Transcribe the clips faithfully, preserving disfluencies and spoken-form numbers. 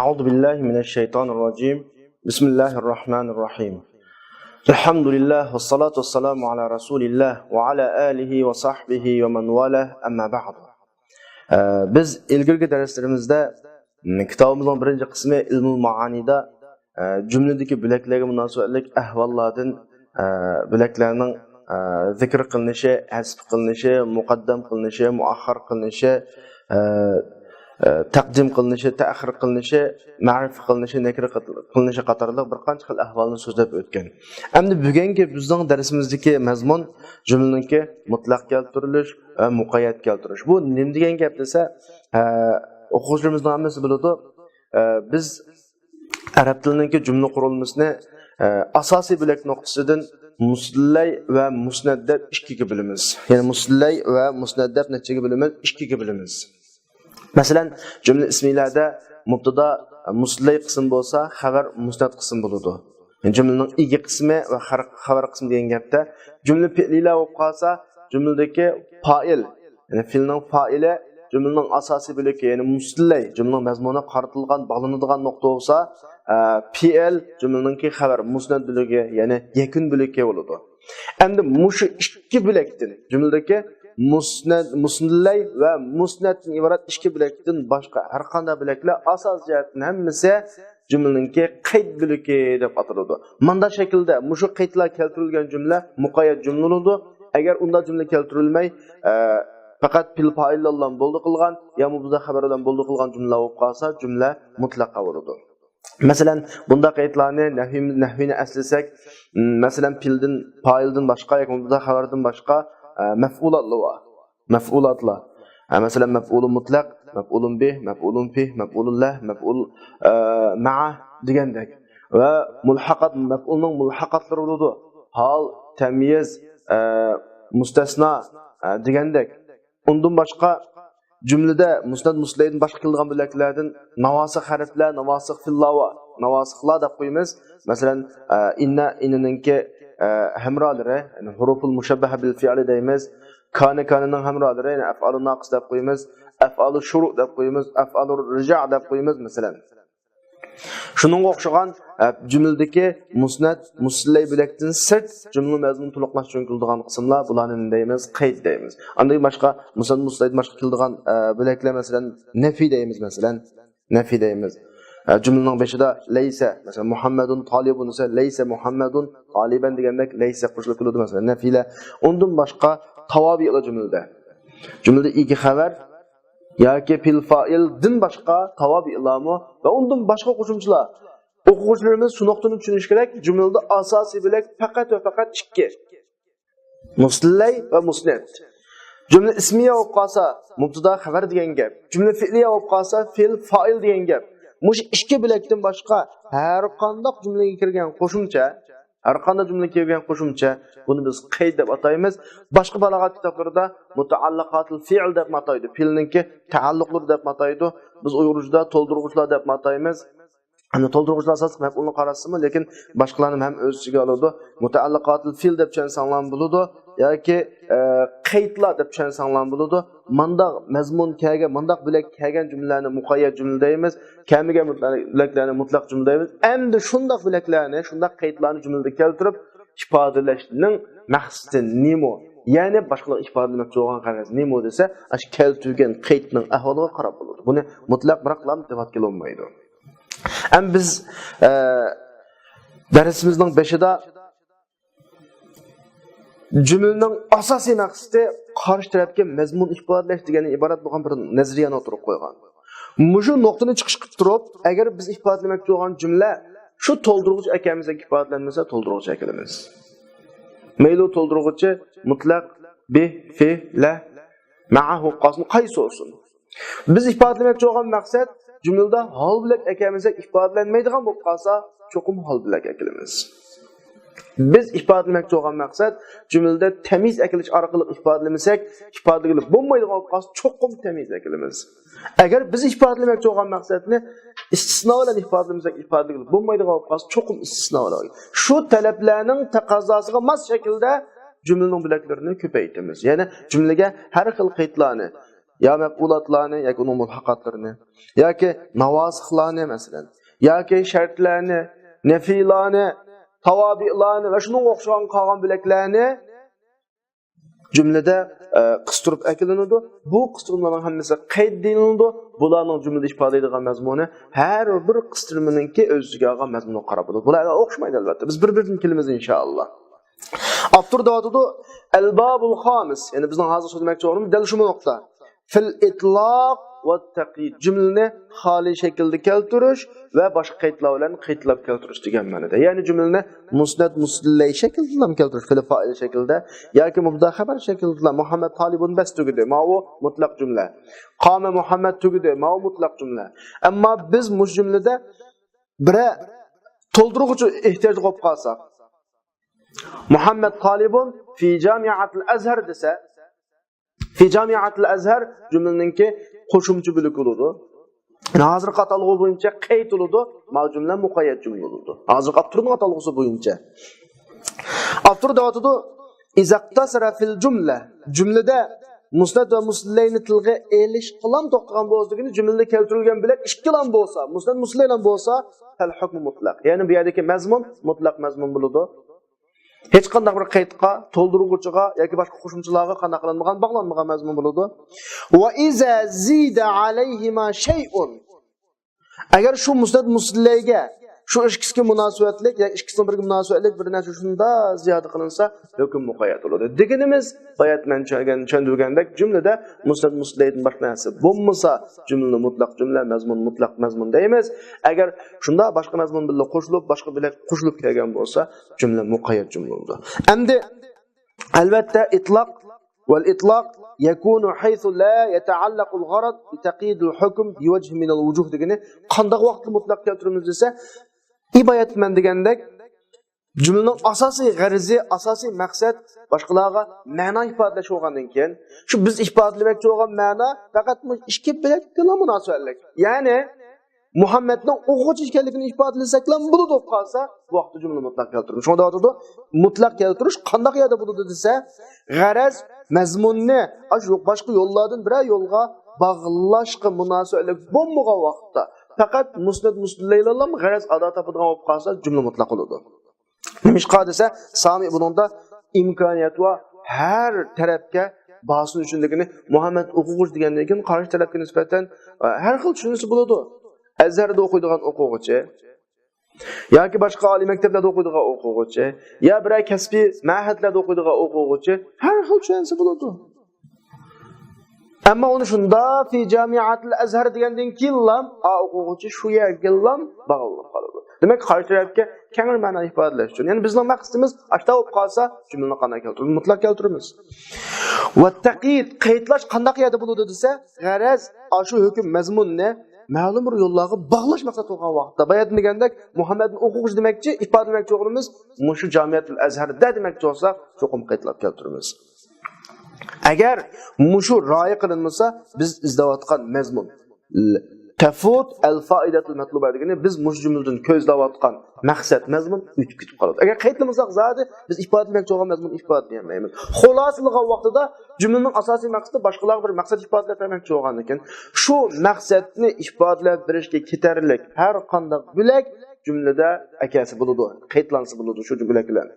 أعوذ بالله من الشيطان الرجيم. بسم الله الرحمن الرحيم. الحمد لله والصلاة والسلام على رسول الله وعلى آله وصحبه ومن والاه، أما بعد. ئە، بىز ئىلگىرىكى دەرسلىرىمىزدە، م، كىتابىمىزنىڭ بىرىنچى قىسمى ئىلمۇل مائانىدا، ئە، جۈملىدىكى بۆلەكلەرگە مۇناسىۋەتلىك ئەھۋاللاردىن، ئە، بۆلەكلەرنىڭ، ئە، زىكىر قىلىنىشى، ھەزپ قىلىنىشى، مۇقەددەم قىلىنىشى، مۇئەخخەر قىلىنىشى، ئە، ئە، تەقدىم قىلىنىشى، تەئخىر قىلىنىشى، مەرىپە قىلىنىشى، نەكىرە قىلىنىشى قاتارلىق بىر قانچە خىل ئەھۋالنى سۆزلەپ ئۆتكەن. ئەمدى بۈگۈنكى بىزنىڭ دەرسىمىزدىكى مەزمۇن جۈملىنىڭكى مۇتلەق كەلتۈرۈلۈش ۋە مۇقەييەت كەلتۈرۈش. بۇ نېمە دېگەن گەپ دېسە، ئە، ئوقۇغۇچىلىرىمىزنىڭ ھەممىسى بىلىدۇ. ئە، بىز ئەرەب تىلىنىڭكى جۈملە قۇرۇلمىسىنى، ئە، ئاساسىي بۆلەك نۇقتىسىدىن مۇسلەي ۋە مۇسنەد دەپ ئىككىگە بۆلىمىز. يەنى مۇسلەي ۋە مۇسنەد دەپ نەچچىگە بۆلىمىز؟ ئىككىگە بۆلىمىز. مەسىلەن، جۈملە ئىسمىيلەردە مۇبتادا مۇسلەي قىسىم بولسا، خەۋەر مۇسنەد قىسىم بولىدۇ. جۈملىنىڭ ئىگە قىسمى ۋە خەر-، خەۋەر قىسمى دېگەن گەپتە، جۈملە پېئلىيلەر بولۇپ قالسا، جۈملىدىكى پائىل، يەنى فېئىلنىڭ پائىلى جۈملىنىڭ ئاساسىي بۆلىكى، يەنى مۇسلەي، جۈملىنىڭ مەزمۇنىغا قارىتىلغان، باغلىنىدىغان نۇقتا بولسا، ئە، پېئىل جۈملىنىڭكى خەۋەر مۇسنەد بۆلىكى، يەنى يەكۈن بۆلىكى بولىدۇ. ئەمدى مۇشۇ ئىككى بۆلەكتىن، جۈملىدىكى مۇسنەد، مۇسلەي ۋە مۇسنەدتىن ئىبارەت ئىككى بۆلەكتىن باشقا ھەر قانداق بۆلەكلەر ئاساسىي جەھەتتىن ھەممىسى جۈملىنىڭكى قەيت بۆلىكى دەپ ئاتىلىدۇ. مۇنداق شەكىلدە مۇشۇ قەيتلەر كەلتۈرۈلگەن جۈملە مۇقەييەت جۈملە بولىدۇ. ئەگەر ئۇنداق جۈملە كەلتۈرۈلمەي، ئە، پەقەت پېئىل پائىل بىلەن بولدى قىلغان يا مۇبتەدا خەۋەر بىلەن بولدى قىلغان جۈملە بولۇپ قالسا، جۈملە مۇتلەققە بولىدۇ. مەسىلەن، بۇنداق قەيتلارنى نەھۋى، نەھۋىنى ئەسلىسەك، م، مەسىلەن، پېئىلدىن، پائىلدىن باشقا ياكى مۇبتەدا خەۋەردىن باشقا، ئە، مەفئۇلاتلار بار. مەفئۇلاتلار. ئە، مەسىلەن، مەفئۇلۇن مۇتلەق، مەفئۇلۇن بىھ، مەفئۇلۇن فىھ، مەفئۇلۇن لەھ، مەفئۇل، ئە، مەئە دېگەندەك. ۋە مۇلھەقات، مەفئۇلنىڭ مۇلھەقاتلىرى بولىدۇ. ھال، تەميىز، ئە، مۇستەسنا، ئە، دېگەندەك. ئۇندىن باشقا جۈملىدە مۇسنەد مۇسلەيدىن باشقا كېلىدىغان بۆلەكلەردىن ناۋاسىخ ھەرپلەر، ناۋاسىخ فېئىللار، ناۋاسىخلار دەپ قويىمىز. مەسىلەن، ئە، ئىننە، ئىننىنىڭكى، ئە، ھەمرالىرى، يەنى ھۇرۇفۇل مۇشەببەھە بىل فېئىلى دەيمىز. كانە، كانىنىڭ ھەمرالىرى، يەنى ئەفئالۇ ناقىس دەپ قويىمىز. ئەفئالۇ شۇرۇ دەپ قويىمىز. ئەفئالۇ رىجا دەپ قويىمىز، مەسىلەن. شۇنىڭغا ئوخشىغان، ئە، جۈملىدىكى مۇسنەد، مۇسلەي بۆلەكتىن سىرت جۈملە مەزمۇن تولۇقلاش ئۈچۈن كېلىدىغان قىسىملار، بۇلارنى نېمە دەيمىز؟ قەيت دەيمىز. ئاندىن باشقا، مۇسنەد، مۇسلەيدىن باشقا كېلىدىغان، ئە، بۆلەكلەر، مەسىلەن، نەفى دەيمىز، مەسىلەن. نەفى دەيمىز. ئە، جۈملىنىڭ بېشىدا لەيسە، مەسىلەن، مۇھەممەدۇن تالىبۇن دېسە، لەيسە مۇھەممەدۇن تالىبەن دېگەندەك لەيسە قوشۇلۇپ كېلىدۇ، مەسىلەن، نەفىلە. ئۇندىن باشقا تاۋابىئلار جۈملىدە. جۈملىدە ئىگە خەۋەر، ياكى پېئىل فائىلدىن باشقا تاۋابىئلارمۇ ۋە ئۇندىن باشقا قوشۇمچىلار. ئوقۇغۇچىلىرىمىز شۇ نۇقتىنى چۈشىنىشى كېرەك، جۈملىدە ئاساسىي بۆلەك پەقەت ۋە پەقەت ئىككى. مۇسلەي ۋە مۇسنەد. جۈملە ئىسمىيە بولۇپ قالسا، مۇبتىدا خەۋەر دېگەن گەپ. جۈملە فېئلىيە بولۇپ قالسا، فېئىل فائىل دېگەن گەپ. مۇشۇ ئىككى بۆلەكتىن باشقا ھەر قانداق جۈملىگە كىرگەن قوشۇمچە، ھەر قانداق جۈملىگە كىرگەن قوشۇمچە، بۇنى بىز قەيت دەپ ئاتايمىز. باشقا بالاغەت كىتابلىرىدا مۇتەئەللىقاتىل فېئىل دەپ ئاتايدۇ. پېئىلنىڭكى تەئەللۇقلىرى دەپ ئاتايدۇ. بىز ئۇيغۇرچىدا تولدۇرغۇچلار دەپ ئاتايمىز. ئەمدى تولدۇرغۇچىلار ئاساسلىق مەپئۇلنى قاراتسىمۇ، لېكىن باشقىلارنى ھەم ئۆز ئىچىگە ئالىدۇ. مۇتەئەللىقاتىل فېئىل دەپ چۈشەنسەڭلارمۇ بولىدۇ ياكى، ئە، قەيتلار دەپ چۈشەنسەڭلارمۇ بولىدۇ. مانداق مەزمۇن كەلگەن، مانداق بۆلەك كەلگەن جۈملىلەرنى مۇقەييەت جۈملە دەيمىز. كەلمىگەن بۆلەكلەرنى مۇتلەق جۈملە دەيمىز. ئەمدى شۇنداق بۆلەكلەرنى، شۇنداق قەيتلارنى جۈملىدە كەلتۈرۈپ ئىپادىلەشنىڭ مەقسىتى نېمە؟ يەنى باشقىلارغا ئىپادىلىمەكچى بولغان غەرەز نېمە دېسە، ئاشۇ كەلتۈرگەن قەيتنىڭ ئەھۋالىغا قاراپ بولىدۇ. بۇنى مۇتلەق بىراقلا دەپ ئاتكىلىمايدۇ. ئەمدى بىز، ئە، دەرسىمىزنىڭ بېشىدا جۈملىنىڭ ئاساسىي مەقسىتى قارشى تەرەپكە مەزمۇن ئىپادىلەش دېگەندىن ئىبارەت بولغان بىر نەزەرىيەنى ئوتتۇرىغا قويغان. مۇشۇ نۇقتىنى چىقىش قىلىپ تۇرۇپ، ئەگەر بىز ئىپادىلىمەكچى بولغان جۈملە شۇ تولدۇرغۇچ ئەكەلمىسەك، ئىپادىلەنمىسە، تولدۇرغۇچ ئەكىلىمىز. مەيلى ئۇ تولدۇرغۇچى مۇتلەق، بىھ، فىھ، لەھ، مەئە بولۇپ قالسۇن، قايسى بولسۇن. بىز ئىپادىلىمەكچى بولغان مەقسەت جۈملىدە ھال بۆلەك ئەكەلمىسەك ئىپادىلەنمەيدىغان بولۇپ قالسا، چوقۇم ھال بۆلەك ئەكىلىمىز. بىز ئىپادىلىمەكچى بولغان مەقسەت جۈملىدە تەميىز ئەكېلىش ئارقىلىق ئىپادىلىمىسەك، ئىپادىلىگىلى بولمايدىغان بولۇپ قالسا، چوقۇم تەميىز ئەكىلىمىز. ئەگەر بىز ئىپادىلىمەكچى بولغان مەقسەتنى ئىستىسنا بىلەن ئىپادىلىمىسەك، ئىپادىلىگىلى بولمايدىغان بولۇپ قالسا، چوقۇم ئىستىسنا بىلەن. شۇ تەلەپلەرنىڭ تەقەززاسىغا ماس شەكىلدە جۈملىنىڭ بۆلەكلىرىنى كۆپەيتىمىز. يەنى جۈملىگە ھەر خىل قەيتلارنى، يا مەپئۇلاتلارنى ياكى ئۇنىڭ مۇلھەقاتلىرىنى، ياكى ناۋاسىخلارنى مەسىلەن، ياكى شەرتلەرنى، نەفىلارنى، تاۋابىئلارنى ۋە شۇنىڭغا ئوخشىغان قالغان بۆلەكلەرنى جۈملىدە، ئە، قىستۇرۇپ ئەكېلىنىدۇ. بۇ قىستۇرمىلارنىڭ ھەممىسى قەيت دېيىلىدۇ. بۇلارنىڭ جۈملىدە ئىپادىلەيدىغان مەزمۇنى ھەر بىر قىستۇرمىنىڭكى ئۆز ئىچىگە ئالغان مەزمۇنىغا قاراپ بولىدۇ. بۇلار ئوخشىمايدۇ، ئەلۋەتتە. بىز بىر-بىرىدىن كېلىمىز، ئىنشائاللا. ئاپتور دەۋاتىدۇ، «ئەلبابۇل خامىس»، يەنى بىزنىڭ ھازىر سۆزلىمەكچى بولغىنىمىز دەل شۇ نۇقتا. «فىل ئىتلاق ۋە تەقيىد»، جۈملىنى خالىي شەكىلدە كەلتۈرۈش ۋە باشقا قەيتلار بىلەن قەيتلەپ كەلتۈرۈش دېگەن مەنىدە. يەنى جۈملىنى مۇسنەت مۇسلەي شەكلىدىلا كەلتۈرۈش، فىل فائىل شەكلىدە ياكى مۇبتەدا خەبەر شەكلىدىلا، «مۇھەممەد تالىبۇن» بەس تۈگىدى، ماۋۇ مۇتلەق جۈملە. «قامە مۇھەممەد» تۈگىدى، ماۋۇ مۇتلەق جۈملە. ئەمما بىز مۇشۇ جۈملىدە بىرەر تولدۇرغۇچى ئېھتىياجلىق بولۇپ قالساق، «مۇھەممەد تالىبۇن فى جامىئەتىل ئەزھەر» دېسە، «فى جامىئەتىل ئەزھەر» جۈملىنىڭكى قوشۇمچە بۆلىكى بولىدۇ. ھازىرقى ئاتالغۇ بويىچە قەيت بولىدۇ. ماۋۇ جۈملە مۇقەييەت جۈملە بولىدۇ. ھازىرقى ئاپتورنىڭ ئاتالغۇسى بويىچە. ئاپتور دەۋاتىدۇ، «ئىزەقتەسەرە فىل جۈملە»، جۈملىدە مۇسنەد ۋە مۇسلەينى تىلغا ئېلىشقىلام توختىغان بولسا دېگىنى، جۈملىدە كەلتۈرۈلگەن بۆلەك ئىككىلام بولسا، مۇسنەد مۇسلەيلام بولسا، «فەل ھۇكمۇ مۇتلەق». يەنى بۇ يەردىكى مەزمۇن مۇتلەق مەزمۇن بولىدۇ. ھېچقانداق بىر قەيتقا، تولدۇرغۇچىغا ياكى باشقا قوشۇمچىلارغا قانداق قىلىنمىغان، باغلانمىغان مەزمۇن بولىدۇ. «ۋە ئىزا زىدە ئەلەيھىما شەيئۇن». ئەگەر شۇ مۇسنەد مۇسلەيگە، شۇ ئىككىسىگە مۇناسىۋەتلىك ياكى ئىككىسىنىڭ بىرىگە مۇناسىۋەتلىك بىر نەرسە شۇنداق زىيادە قىلىنسا، ھۆكۈم مۇقەييەت بولىدۇ. دېگىنىمىز، بايا مەن چۈشەنگەن، چۈشەندۈرگەندەك، جۈملىدە مۇسنەد مۇسلەيدىن باشقا نەرسە بولمىسا، جۈملىنى مۇتلەق جۈملە، مەزمۇن مۇتلەق مەزمۇن دەيمىز. ئەگەر شۇنداق باشقا مەزمۇن بىلەن قوشۇلۇپ، باشقا بۆلەك قوشۇلۇپ كەلگەن بولسا، جۈملە مۇقەييەت جۈملە بولىدۇ. ئەمدى، ئەلۋەتتە، ئىتلاق، «ۋەل ئىتلاق يەكۇنۇ ھەيسۇ لا يەتەئەللەقۇل غەرەز بىتەقيىدىل ھۇكم بىۋەجھىن مىنەل ۋۇجۇھ» دېگىنى، قانداق ۋاقىتتا مۇتلەق كەلتۈرىمىز دېسە، بايا مەن دېگەندەك، جۈملىنىڭ ئاساسىي غەرىزى، ئاساسىي مەقسەت باشقىلارغا مەنا ئىپادىلەش بولغاندىن كېيىن، شۇ بىز ئىپادىلىمەكچى بولغان مەنا پەقەت مۇشۇ ئىككى بۆلەككىلا مۇناسىۋەتلىك. يەنى، مۇھەممەدنىڭ ئوقۇغۇچى ئىكەنلىكىنى ئىپادىلىسەكلا بولىدۇ بولۇپ قالسا، بۇ ۋاقىتتا جۈملە مۇتلەق كەلتۈرىمىز. شۇڭا دەۋاتىدۇ، مۇتلەق كەلتۈرۈش قانداق يەردە بولىدۇ دېسە، غەرەز، مەزمۇننى ئاشۇ باشقا يوللاردىن بىرەر يولغا باغلاشقا مۇناسىۋەتلىك بولمىغان ۋاقىتتا، پەقەت مۇسنەد مۇسلەيلەنلا غەرەز ئادا تاپىدىغان بولۇپ قالسا، جۈملە مۇتلەق بولىدۇ. نېمىشقا دېسە، سامى بۇنىڭدا ئىمكانىيەت بار، ھەر تەرەپكە بارسۇن ئۈچۈن دېگىنى، مۇھەممەد ئوقۇغۇچى دېگەندىن كېيىن قارشى تەرەپكە نىسبەتەن، ئە، ھەر خىل چۈشىنىشى بولىدۇ. ئەزھەردە ئوقۇيدىغان ئوقۇغۇچى ياكى باشقا ئالىي مەكتەپلەردە ئوقۇيدىغان ئوقۇغۇچى يا بىرەر كەسپىي مەھەتلەردە ئوقۇيدىغان ئوقۇغۇچى ھەر خىل چۈشەنسە بولىدۇ. ئەمما ئۇنى شۇنداق «فى جامىئەتىل ئەزھەر» دېگەندىن كېيىنلا، ئا، ئوقۇغۇچى شۇ يەرگىلا باغلىنىپ قالىدۇ. دېمەك، قارشى تەرەپكە كەڭرى مەنا ئىپادىلەش ئۈچۈن. يەنى بىزنىڭ مەقسىتىمىز ئاشتا بولۇپ قالسا، جۈملىنى قانداق كەلتۈرىمىز؟ مۇتلەق كەلتۈرىمىز. ۋە تەقيىد، قەيتلەش قانداق يەردە بولىدۇ دېسە، غەرەز، ئاشۇ ھۆكۈم مەزمۇننى مەلۇم بىر يوللارغا باغلاش مەقسەت قىلغان ۋاقىتتا، بايا دېگەندەك، مۇھەممەدنى ئوقۇغۇچى دېمەكچى، ئىپادىلىمەكچى بولغىنىمىز مۇشۇ جامىئەتۇل ئەزھەردە دېمەكچى بولساق، چوقۇم قەيتلاپ كەلتۈرىمىز. ئەگەر مۇشۇ رىئايە قىلىنمىسا، بىز ئىزدەۋاتقان مەزمۇن، تەفۇت ئەل فائىدەتۇل مەتلۇبە دېگىنى، بىز مۇشۇ جۈملىدىن كۆزلەۋاتقان مەقسەت مەزمۇن ئۆتۈپ كېتىپ قالىدۇ. ئەگەر قەيتلىمىساق، زادى بىز ئىپادىلىمەكچى بولغان مەزمۇن ئىپادىلىيەلمەيمىز. خۇلاسىلىغان ۋاقتىدا جۈملىنىڭ ئاساسىي مەقسىتى باشقىلارغا بىر مەقسەت ئىپادىلەپ بەرمەكچى بولغاندىكىن، شۇ مەقسەتنى ئىپادىلەپ بېرىشكە كېتەرلىك ھەر قانداق بۆلەك جۈملىدە ئەكەلسە بولىدۇ، قەيتلانسا بولىدۇ شۇ بۆلەك بىلەن.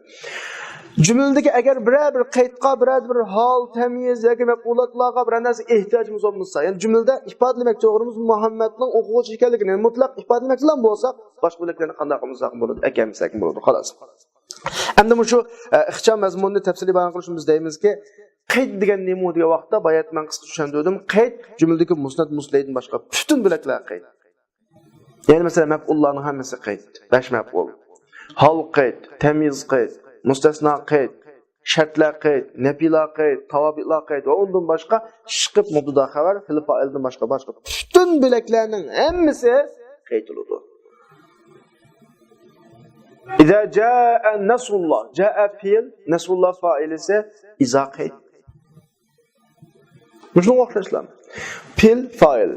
جۈملىدىكى ئەگەر بىرەر بىر قەيتقا، بىرەر بىر ھال، تەميىز ياكى مەپئۇلاتلارغا بىرەر نەرسە ئېھتىياجىمىز بولمىسا، يەنى جۈملىدە ئىپادىلىمەكچى بولغىنىمىز مۇھەممەدنىڭ ئوقۇغۇچى ئىكەنلىكىنى مۇتلەق ئىپادىلىمەكچىلا بولساق، باشقا بۆلەكلەرنى قانداق قىلمىساق بولىدۇ، ئەكەلمىسەك بولىدۇ، خالاس. ئەمدى مۇشۇ، ئە، ئىخچام مەزمۇننى تەپسىلىي بايان قىلىشىمىز دەيمىزكى، قەيت دېگەن نېمە دېگەن ۋاقىتتا، بايا مەن قىسقىچە چۈشەندۈردۈم، قەيت جۈملىدىكى مۇسنەد مۇسلەيدىن باشقا پۈتۈن بۆلەكلەر قەيت. يەنى مەسىلەن، مەپئۇللارنىڭ ھەممىسى قەيت، بەش مەپئۇل. ھال قەيت، تەميىز قەيت، مۇستەسنا قەيت، شەرتلەر قەيت، نەپىلار قەيت، تاۋابىئلار قەيت ۋە ئۇندىن باشقا ئىشقىپ مۇبتىدا خەۋەر، فېئىل فائىلدىن باشقا، باشقا پۈتۈن بۆلەكلەرنىڭ ھەممىسى قەيت بولىدۇ. ئىزا جائە نەسرۇللا، جائە پېئىل، نەسرۇللا فائىلىسى، ئىزا قەيت. مۇشۇنىڭغا ئوخشاشلا. پېئىل، فائىل.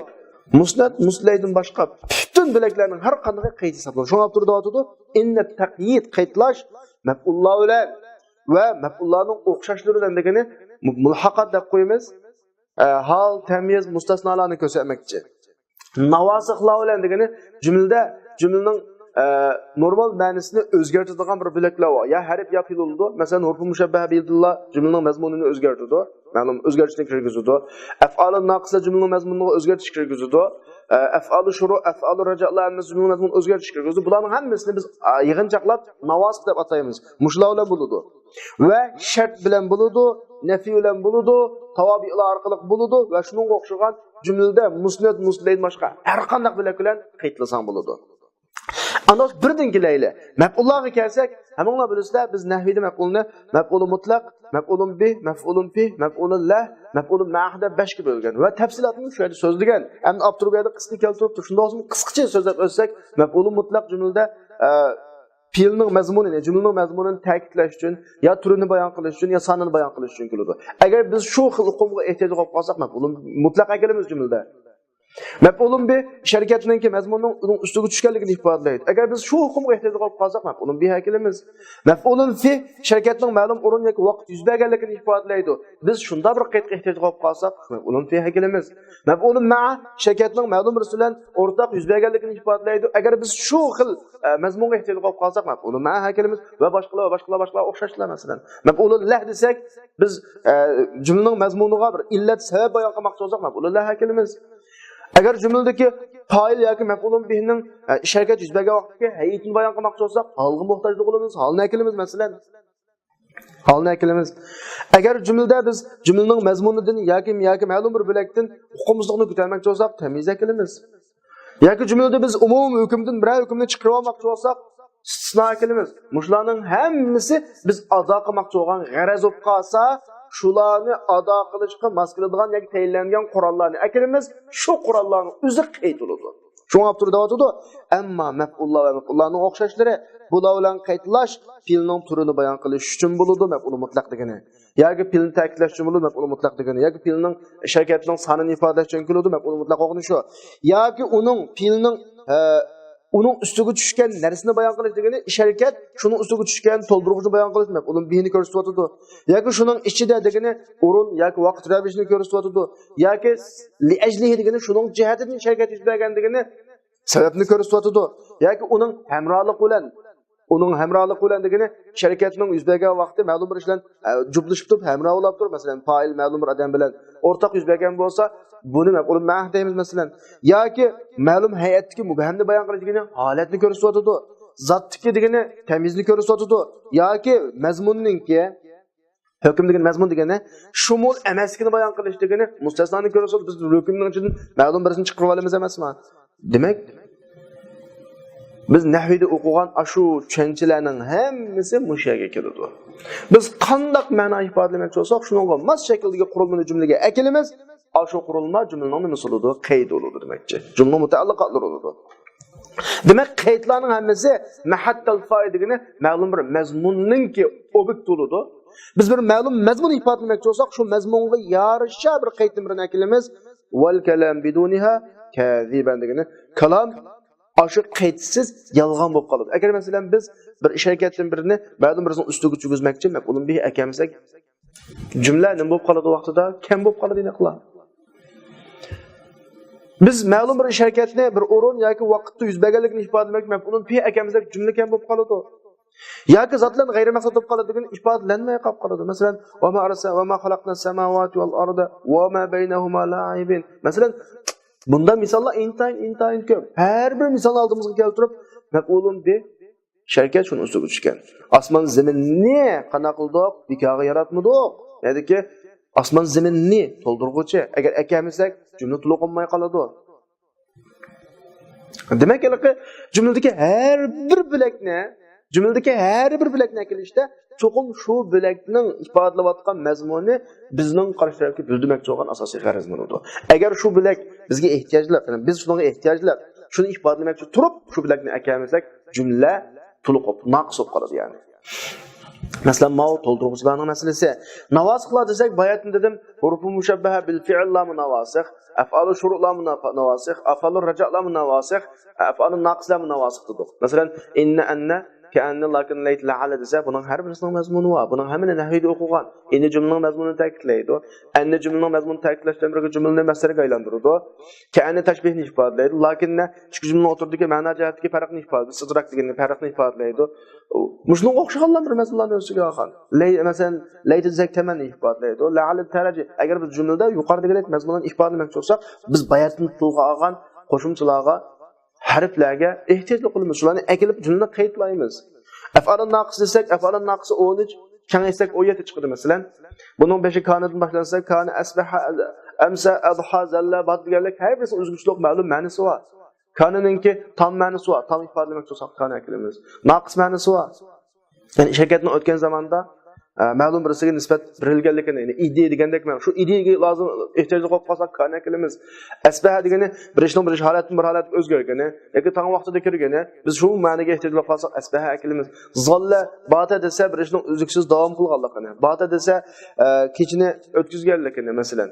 مۇسنەد، مۇسلەيدىن باشقا پۈتۈن بۆلەكلەرنىڭ ھەر قاندىقى قەيت ھېسابلىنىدۇ. شۇڭا ئاپتور دەۋاتىدۇ، ئىننە تەقيىد، قەيتلاش، مەپئۇللار بىلەن ۋە مەپئۇللارنىڭ ئوخشاشلىرى بىلەن دېگىنى مۇ-، مۇلھەقات دەپ قويىمىز. ئە، ھال، تەميىز، مۇستەسنالارنى كۆرسەتمەكچى. ناۋاسىخلار بىلەن دېگىنى جۈملىدە جۈملىنىڭ، ئە، نورمال مەنىسىنى ئۆزگەرتىدىغان بىر بۆلەكلەر بار. يا ھەرپ يا پېئىل بولىدۇ. مەسىلەن، ھۇرۇپى مۇشەببەھە بىلەنلا جۈملىنىڭ مەزمۇنىنى ئۆزگەرتىدۇ. مەلۇم ئۆزگەرتىشنى كىرگۈزىدۇ. ئەفئالۇ ناقىسلار جۈملىنىڭ مەزمۇنىغا ئۆزگەرتىش كىرگۈزىدۇ. ئە، ئەفئالۇ شۇرۇ، ئەفئالۇ رەجەلار ھەممىسى جۈملىنىڭ مەزمۇنىغا ئۆزگەرتىش كىرگۈزىدۇ. بۇلارنىڭ ھەممىسىنى بىز، ئە، يىغىنچاقلاپ ناۋاسىخ دەپ ئاتايمىز. مۇشۇلار بىلەن بولىدۇ. ۋە شەرت بىلەن بولىدۇ، نەفى بىلەن بولىدۇ، تاۋابىئلار ئارقىلىق بولىدۇ ۋە شۇنىڭغا ئوخشىغان جۈملىدە مۇسنەد، مۇسنەدلەيدىن باشقا ھەر قانداق بۆلەك بىلەن قېيىتلىساڭ بولىدۇ. ئاندىن بىردىن كېلەيلى. مەپئۇللارغا كەلسەك، ھەممىڭلار بىلىسىلەر، بىز نەھۋىدە مەپئۇلنى مەپئۇلۇن مۇتلەق، مەپئۇلۇن بىھ، مەپئۇلۇن فىھ، مەپئۇلۇن لەھ، مەپئۇلۇن مەئەھ دەپ بەشكە بۆلگەن ۋە تەپسىلاتىنى شۇ يەردە سۆزلىگەن. ئەمدى ئاپتور بۇ يەردە قىسقا كەلتۈرۈپتۇ. شۇنداق بولسىمۇ قىسقىچە سۆزلەپ ئۆتسەك، مەپئۇلۇن مۇتلەق جۈملىدە، ئە، پېئىلنىڭ مەزمۇنىنى، جۈملىنىڭ مەزمۇنىنى تەكىتلەش ئۈچۈن يا تۈرىنى بايان قىلىش ئۈچۈن يا سانىنى بايان قىلىش ئۈچۈن كېلىدۇ. ئەگەر بىز شۇ خىل ئۇقۇمغا ئېھتىياجلىق بولۇپ قالساق، مەپئۇلۇن مۇتلەق ئەكېلىمىز جۈملىدە. مەپئۇلۇن بىھ ئىش ھەرىكەتنىڭكى مەزمۇنىنىڭ ئۇنىڭ ئۈستىگە چۈشكەنلىكىنى ئىپادىلەيدۇ. ئەگەر بىز شۇ ئۇقۇمغا ئېھتىياجلىق بولۇپ قالساق، مەپئۇلۇن بىھ ئەكېلىمىز. مەپئۇلۇن فىھ ئىش ھەرىكەتنىڭ مەلۇم ئورۇن ياكى ۋاقىت يۈز بەرگەنلىكىنى ئىپادىلەيدۇ. بىز شۇنداق بىر قەيتكە ئېھتىياجلىق بولۇپ قالساق، مەپئۇلۇن فىھ ئەكېلىمىز. مەپئۇلۇن مەئە ئىش ھەرىكەتنىڭ مەلۇم بىرسى بىلەن ئورتاق يۈز بەرگەنلىكىنى ئىپادىلەيدۇ. ئەگەر بىز شۇ خىل، ئە، مەزمۇنغا ئېھتىياجلىق بولۇپ قالساق، مەپئۇلۇن مەئە ئەكېلىمىز ۋە باشقىلار ۋە باشقىلار باشقىلار ئوخشاشلا، مەسىلەن. مەپئۇلۇن لەھ دېسەك، بىز، ئە، جۈملىنىڭ مەزمۇنىغا بىر ئىللەت، سەۋەب بايان قىلماقچى بولساق، مەپئۇلۇن لەھ ئەكېلىمىز. ئەگەر جۈملىدىكى پائىل ياكى مەپئۇلۇن بىھنىڭ، ئە، ئىش ھەرىكەت يۈز بەرگەن ۋاقتىدىكى ھەيئىتىنى بايان قىلماقچى بولساق، ھالغا موھتاجلىق بولىمىز، ھالنى ئەكېلىمىز، مەسىلەن. ھالنى ئەكېلىمىز. ئەگەر جۈملىدە بىز جۈملىنىڭ مەزمۇنىدىن ياكى، ياكى مەلۇم بىر بۆلەكتىن ئۇقۇمسىزلىقنى كۆتەرمەكچى بولساق، تەميىز ئەكېلىمىز. ياكى جۈملىدە بىز ئومۇمىي ھۆكۈمدىن بىرەر ھۆكۈمنى چىقىرىۋالماقچى بولساق، ئىستىسنا ئەكېلىمىز. مۇشۇلارنىڭ ھەممىسى بىز ئادا قىلماقچى بولغان غەرەز بولۇپ قالسا، شۇلارنى ئادا قىلىشقا ماس كېلىدىغان ياكى تەيىنلەنگەن قوراللارنى ئەكېلىمىز. شۇ قوراللارنىڭ ئۆزى قەيت بولىدۇ. شۇڭا ئاپتور دەۋاتىدۇ، ئەمما مەپئۇللار ۋە مەپئۇللارنىڭ ئوخشاشلىرى، بۇلار بىلەن قەيتلاش پېئىلنىڭ تۈرىنى بايان قىلىش ئۈچۈن بولىدۇ، مەپئۇلى مۇتلەق دېگىنى. ياكى پېئىلنى تەكىتلەش ئۈچۈن بولىدۇ، مەپئۇلى مۇتلەق دېگىنى. ياكى پېئىلنىڭ ئىش ھەرىكەتنىڭ سانىنى ئىپادىلەش ئۈچۈن كېلىدۇ، مەپئۇلى مۇتلەق بولغىنى شۇ. ياكى ئۇنىڭ پېئىلنىڭ، ئە، ئۇنىڭ ئۈستىگە چۈشكەن نەرسىنى بايان قىلىش دېگىنى، ئىش ھەرىكەت شۇنىڭ ئۈستىگە چۈشكەن تولدۇرغۇچنى بايان قىلىش، مەپئۇلۇن بىھنى كۆرسىتىۋاتىدۇ. ياكى شۇنىڭ ئىچىدە دېگىنى ئورۇن ياكى ۋاقىت رەۋىشىنى كۆرسىتىۋاتىدۇ. ياكى لىئەجلىھى دېگىنى شۇنىڭ جەھەتىدىن ئىش ھەرىكەت يۈز بەرگەن دېگىنى سەۋەبنى كۆرسىتىۋاتىدۇ. ياكى ئۇنىڭ ھەمراھلىقى بىلەن، ئۇنىڭ ھەمراھلىقى بىلەن دېگىنى ئىش ھەرىكەتنىڭ يۈز بەرگەن ۋاقتى مەلۇم بىر ئىش بىلەن، ئە، جۈپلىشىپ تۇرۇپ، ھەمراھ بولاپ تۇرۇپ، مەسىلەن، پائىل مەلۇم بىر ئادەم بىلەن ئورتاق يۈز بەرگەن بولسا، بۇنى مەپئۇلۇن مەئەھ دەيمىز، مەسىلەن. ياكى مەلۇم ھەيئەتتىكى مۇبھەمنى بايان قىلىش دېگىنى ھالەتنى كۆرسىتىۋاتىدۇ. زاتتىكى دېگىنى تەميىزنى كۆرسىتىۋاتىدۇ. ياكى مەزمۇننىڭكى، ھۆكۈم دېگەن مەزمۇن دېگەننى شۇمۇل ئەمەسلىكىنى بايان قىلىش دېگىنى مۇستەسنانى كۆرسىتىۋاتىدۇ. بىز ھۆكۈمنىڭ ئىچىدىن مەلۇم بىرسىنى چىقىرىۋالىمىز ئەمەسمۇ؟ دېمەك، بىز نەھۋىدە ئوقۇغان ئاشۇ چۈشەنچىلەرنىڭ ھەممىسى مۇشۇ يەرگە كېلىدۇ. بىز قانداق مەنا ئىپادىلىمەكچى بولساق، شۇنىڭغا ماس شەكىلدىكى قۇرۇلمىنى جۈملىگە ئەكېلىمىز. ئاشۇ قۇرۇلما جۈملىنىڭ نېمىسى بولىدۇ؟ قەيدى بولىدۇ دېمەكچى. جۈملىنىڭ مۇتەئەللىقاتلىرى بولىدۇ. دېمەك، قەيتلارنىڭ ھەممىسى مەھەتتەل فائىل دېگىنى مەلۇم بىر مەزمۇننىڭكى ئوبيېكتى بولىدۇ. بىز بىر مەلۇم مەزمۇن ئىپادىلىمەكچى بولساق، شۇ مەزمۇنغا يارىشا بىر قەيتنى بىرنى ئەكېلىمىز. ۋەل كەلام بىدۇنىھا كەزىبەن دېگىنى، كالام ئاشۇ قەيتسىز يالغان بولۇپ قالىدۇ. ئەگەر، مەسىلەن، بىز بىر ئىش ھەرىكەتتىن بىرنى مەلۇم بىرسىنىڭ ئۈستىگە چۈشۈرمەكچى، مەپئۇلۇن بىھ ئەكەلمىسەك، جۈملە نېمە بولۇپ قالىدۇ ۋاقتىدا؟ كەم بولۇپ قالىدۇ، ئىناقلا. بىز مەلۇم بىر ئىش ھەرىكەتنى بىر ئورۇن ياكى ۋاقىتتا يۈز بەرگەنلىكىنى ئىپادىلىمەك مەپئۇلۇن بىھ ئەكەلمىسەك، جۈملە كەم بولۇپ قالىدۇ. ياكى زاتلارنى غەيرىي مەقسەت بولۇپ قالىدۇ دېگەن ئىپادىلەنمەي قالىپ قالىدۇ. مەسىلەن، ۋەما ئەرسە-، ۋەما خەلەقنەس سەماۋاتى ۋەل ئەرزە ۋەما بەينەھۇما لاعبين. مەسىلەن، بۇنداق مىساللار ئىنتايىن، ئىنتايىن كۆپ. ھەر بىر مىسالنى ئالدىمىزغا كەلتۈرۈپ، مەپئۇلۇن بىھ شەركەت شۇنىڭ ئۈستىگە چۈشكەن. ئاسمان زېمىننى قانداق قىلدۇق؟ بىكارغا ياراتمىدۇق. نېمىدىكى ئاسمان زېمىننى تولدۇرغۇچى. ئەگەر ئەكەلمىسەك، جۈملە تولۇق بولماي قالىدۇ. دېمەك، ھېلىقى جۈملىدىكى ھەر بىر بۆلەكنى، جۈملىدىكى ھەر بىر بۆلەكنى ئەكېلىشتە چوقۇم شۇ بۆلەكنىڭ ئىپادىلەۋاتقان مەزمۇنىنى بىزنىڭ قارشى تەرەپكە بىلدۈرمەكچى بولغان ئاساسىي غەرەز بولىدۇ. ئەگەر شۇ بۆلەك بىزگە ئېھتىياجلىق، يەنى بىز شۇنىڭغا ئېھتىياجلىق، شۇنى ئىپادىلىمەكچى تۇرۇپ، شۇ بۆلەكنى ئەكەلمىسەك، جۈملە تولۇق بولۇپ، ناقىس بولۇپ قالىدۇ، يەنى. مەسىلەن، ماۋۇ تولدۇرغۇچىلارنىڭ مەسىلىسى. ناۋاسىخلار دېسەك، باياتىن دېدىم، ھۇرۇپۇ مۇشەببەھە بىل فىئىللارمۇ ناۋاسىخ، ئەفئالۇ شۇرۇلارمۇ ناۋا-، ناۋاسىخ، ئەفئالۇ رەجەلارمۇ ناۋاسىخ، ئەفئالۇ ناقىسلارمۇ ناۋاسىخ دېدۇق. مەسىلەن، ئىننە، ئەننە، كەئەننى، لەكىن، لەيت، لەئەللە دېسە، بۇنىڭ ھەر بىرسىنىڭ مەزمۇنى بار. بۇنىڭ ھەممىنى نەھۋىدە ئوقۇغان. ئىننى جۈملىنىڭ مەزمۇنىنى تەكىتلەيدۇ. ئەننى جۈملىنىڭ مەزمۇنىنى تەكىتلەش بىلەن بىرگە جۈملىنى مەسدەرگە ئايلاندۇرىدۇ. كەئەننى تەشبىھنى ئىپادىلەيدۇ. لەكىننى ئىككى جۈملىنىڭ ئوتتۇرىدىكى مەنا جەھەتتىكى پەرقنى ئىپادىلەيدۇ. ئىستىدراك دېگەننى، پەرقنى ئىپادىلەيدۇ. مۇشۇنىڭغا ئوخشىغانلا بىر مەزمۇنلارنى ئۆز ئىچىگە ئالغان. لەي-، مەسىلەن، لەيت دېسەك تەمەننى ئىپادىلەيدۇ. لەئەللە تەرەجى. ئەگەر بىز جۈملىدە يۇقىرىدىكىدەك مەزمۇنلارنى ئىپادىلىمەكچى بولساق، بىز باياتىن تىلغا ئالغان قوشۇمچىلارغا، ھەرپلەرگە ئېھتىياجلىق بولىمىز. شۇلارنى ئەكېلىپ جۈملىنى قېيىتلايمىز. ئەفئالۇن ناقىس دېسەك، ئەفئالۇن ناقىسى ئون ئۈچ، كېڭەيتسەك ئون يەتتە چىقىدۇ، مەسىلەن. بۇنىڭ بېشى كانىدىن باشلانسا، كانە، ئەسبەھە، ئەمسە، ئەزھا، زەللە، بات دېگەنلىك ھەر بىرسى ئۆزگىچىلىك مەلۇم مەنىسى بار. كانىنىڭكى تام مەنىسى بار. تام ئىپادىلىمەكچى بولساق، كانە ئەكېلىمىز. ناقىس مەنىسى بار. يەنى ئىش ھەرىكەتنىڭ ئۆتكەن زاماندا، ئە، مەلۇم بىرسىگە نىسبەت بېرىلگەنلىكىنى، يەنى ئىدى دېگەندەك مەن-، شۇ ئىدىگە لازىم ئېھتىياجلىق بولۇپ قالساق، كانە ئەكېلىمىز. ئەسبەھە دېگىنى بىر ئىشنىڭ بىر ئىش ھالەتتىن بىر ھالەتكە ئۆزگەرگىنى ياكى تاڭ ۋاقتىدا كىرگىنى، بىز شۇ مەنىگە ئېھتىياجلىق قالساق، ئەسبەھە ئەكېلىمىز. زاللە، باتە دېسە بىر ئىشنىڭ ئۈزلۈكسىز داۋام قىلغانلىقىنى، باتە دېسە، ئە، كېچىنى ئۆتكۈزگەنلىكىنى، مەسىلەن.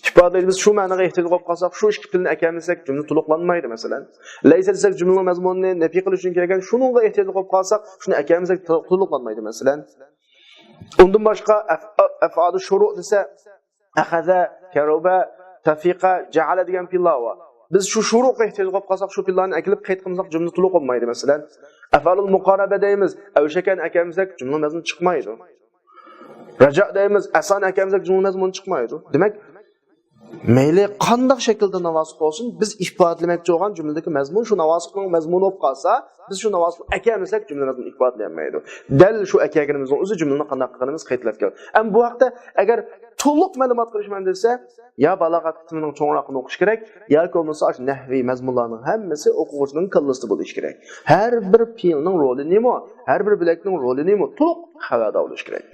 ئىپادىلەيدۇ. بىز شۇ مەنىگە ئېھتىياجلىق بولۇپ قالساق، شۇ ئىككى پېئىلنى ئەكەلمىسەك، جۈملە تولۇقلانمايدۇ، مەسىلەن. لەيسە دېسەك، جۈملىنىڭ مەزمۇنىنى نەپىي قىلىش ئۈچۈن كەلگەن، شۇنىڭغا ئېھتىياجلىق بولۇپ قالساق، شۇنى ئەكەلمىسەك، تولۇقلانمايدۇ، مەسىلەن. ئۇندىن باشقا ئەف-، ئەفئالۇ شۇرۇ دېسە، ئەخەزە، كەرۇبە، تەفىقە، جەئەلە دېگەن پېئىللار بار. بىز شۇ شۇرۇغا ئېھتىياجلىق بولۇپ قالساق، شۇ پېئىللارنى ئەكېلىپ قەيت قىلمىساق، جۈملە تولۇق بولمايدۇ، مەسىلەن. ئەفئالۇل مۇقارەبە دەيمىز، ئەۋشەكەنى ئەكەلمىسەك، جۈملە مەزمۇنى چىقمايدۇ. رەجە دەيمىز، ئەسانى ئەكەلمىسەك، جۈملە مەزمۇنى چىقمايدۇ. دېمەك، مەيلى قانداق شەكىلدە ناۋاسىخ بولسۇن، بىز ئىپادىلىمەكچى بولغان جۈملىدىكى مەزمۇن شۇ ناۋاسىخنىڭ مەزمۇنى بولۇپ قالسا، بىز شۇ ناۋاسىخنى ئەكەلمىسەك، جۈملە مەزمۇنى ئىپادىلىيەلمەيدۇ. دەل شۇ ئەكەلگىنىمىزنىڭ ئۆزى جۈملىنى قانداق قىلغىنىمىز قېيىتلاپ كەل. ئەمما بۇ ھەقتە ئەگەر تولۇق مەلۇمات قىلىشىمەن دېسە، يا بالاغەت قىسمىنىڭ چوڭراقىنى ئوقۇش كېرەك، ياكى بولمىسا ئاشۇ نەھۋىي مەزمۇنلارنىڭ ھەممىسى ئوقۇغۇچىنىڭ كاللىسىدا بولۇشى كېرەك. ھەر بىر پېئىلنىڭ رولى نېمە، ھەر بىر بۆلەكنىڭ رولى نېمە، تولۇق خەۋەردار بولۇش كېرەك.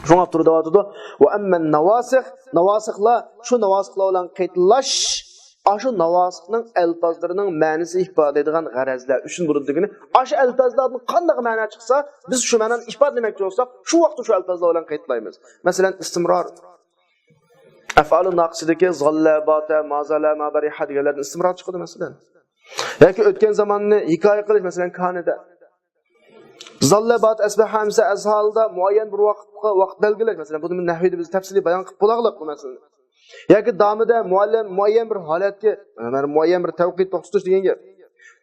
شۇڭا ئاپتور دەۋاتىدۇ، ۋە ئەممەن ناۋاسىخ، ناۋاسىخلار، شۇ ناۋاسىخلار بىلەن قېيىتلاش، ئاشۇ ناۋاسىخنىڭ ئەلپازلىرىنىڭ مەنىسى ئىپادىلەيدىغان غەرەزلەر ئۈچۈن بولىدۇ دېگىنى، ئاشۇ ئەلپازلاردىن قانداق مەنا چىقسا، بىز شۇ مەنانى ئىپادىلىمەكچى بولساق، شۇ ۋاقىتتا شۇ ئەلپازلار بىلەن قېيىتلايمىز. مەسىلەن، ئىستىمرار. ئەفئالۇ ناقىسىدىكى زاللە، باتە، مازالە، مابەرىھە دېگەنلەردىن ئىستىمرار چىقىدۇ، مەسىلەن. ياكى ئۆتكەن زاماننى ھېكايە قىلىش، مەسىلەن، كانىدە. زاللە، باتە، ئەسبەھە، ئەمسە، ئەزھالدا مۇئەييەن بىر ۋاقىتقا ۋاقىت بەلگىلەش، مەسىلەن، بۇنى نەھۋىدە بىز تەپسىلىي بايان قىلىپ بولاغلىق بۇ مەسىلىنى. ياكى دامىدە مۇئەللىم مۇئەييەن بىر ھالەتكە، مۇئەييەن بىر تەۋقىت توختىتىش دېگەن گەپ.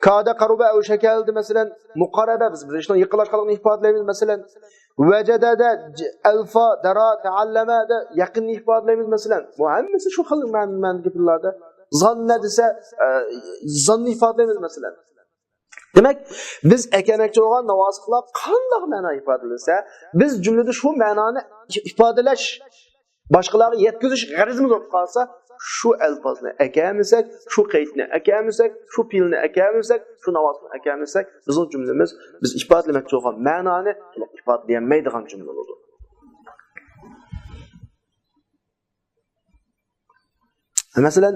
كادە، قەرۇبە، ئەۋشەكەلدە، مەسىلەن، مۇقارەبە، بىز بىر ئىشنىڭ يېقىنلاشقانلىقىنى ئىپادىلەيمىز، مەسىلەن. ۋەجەدەدە، ج-، ئەلفا، دەرا، تەئەللەمە دە يەقىننى ئىپادىلەيمىز، مەسىلەن. بۇ ھەممىسى شۇ خىل مەن-، مەنىدىكى پېئىللاردا. زاننە دېسە، ئە، زاننى ئىپادىلەيمىز، مەسىلەن. دېمەك، بىز ئەكەلمەكچى بولغان ناۋاسىخلار قانداق مەنا ئىپادىلىسە، بىز جۈملىدە شۇ مەنانى ئىپادىلەش، باشقىلارغا يەتكۈزۈش غەرىزىمىز بولۇپ قالسا، شۇ ئەلپازنى ئەكەلمىسەك، شۇ قەيتنى ئەكەلمىسەك، شۇ پېئىلنى ئەكەلمىسەك، شۇ ناۋاسىخنى ئەكەلمىسەك، بىزنىڭ جۈملىمىز، بىز ئىپادىلىمەكچى بولغان مەنانى تولۇق ئىپادىلىيەلمەيدىغان جۈملە بولىدۇ. مەسىلەن،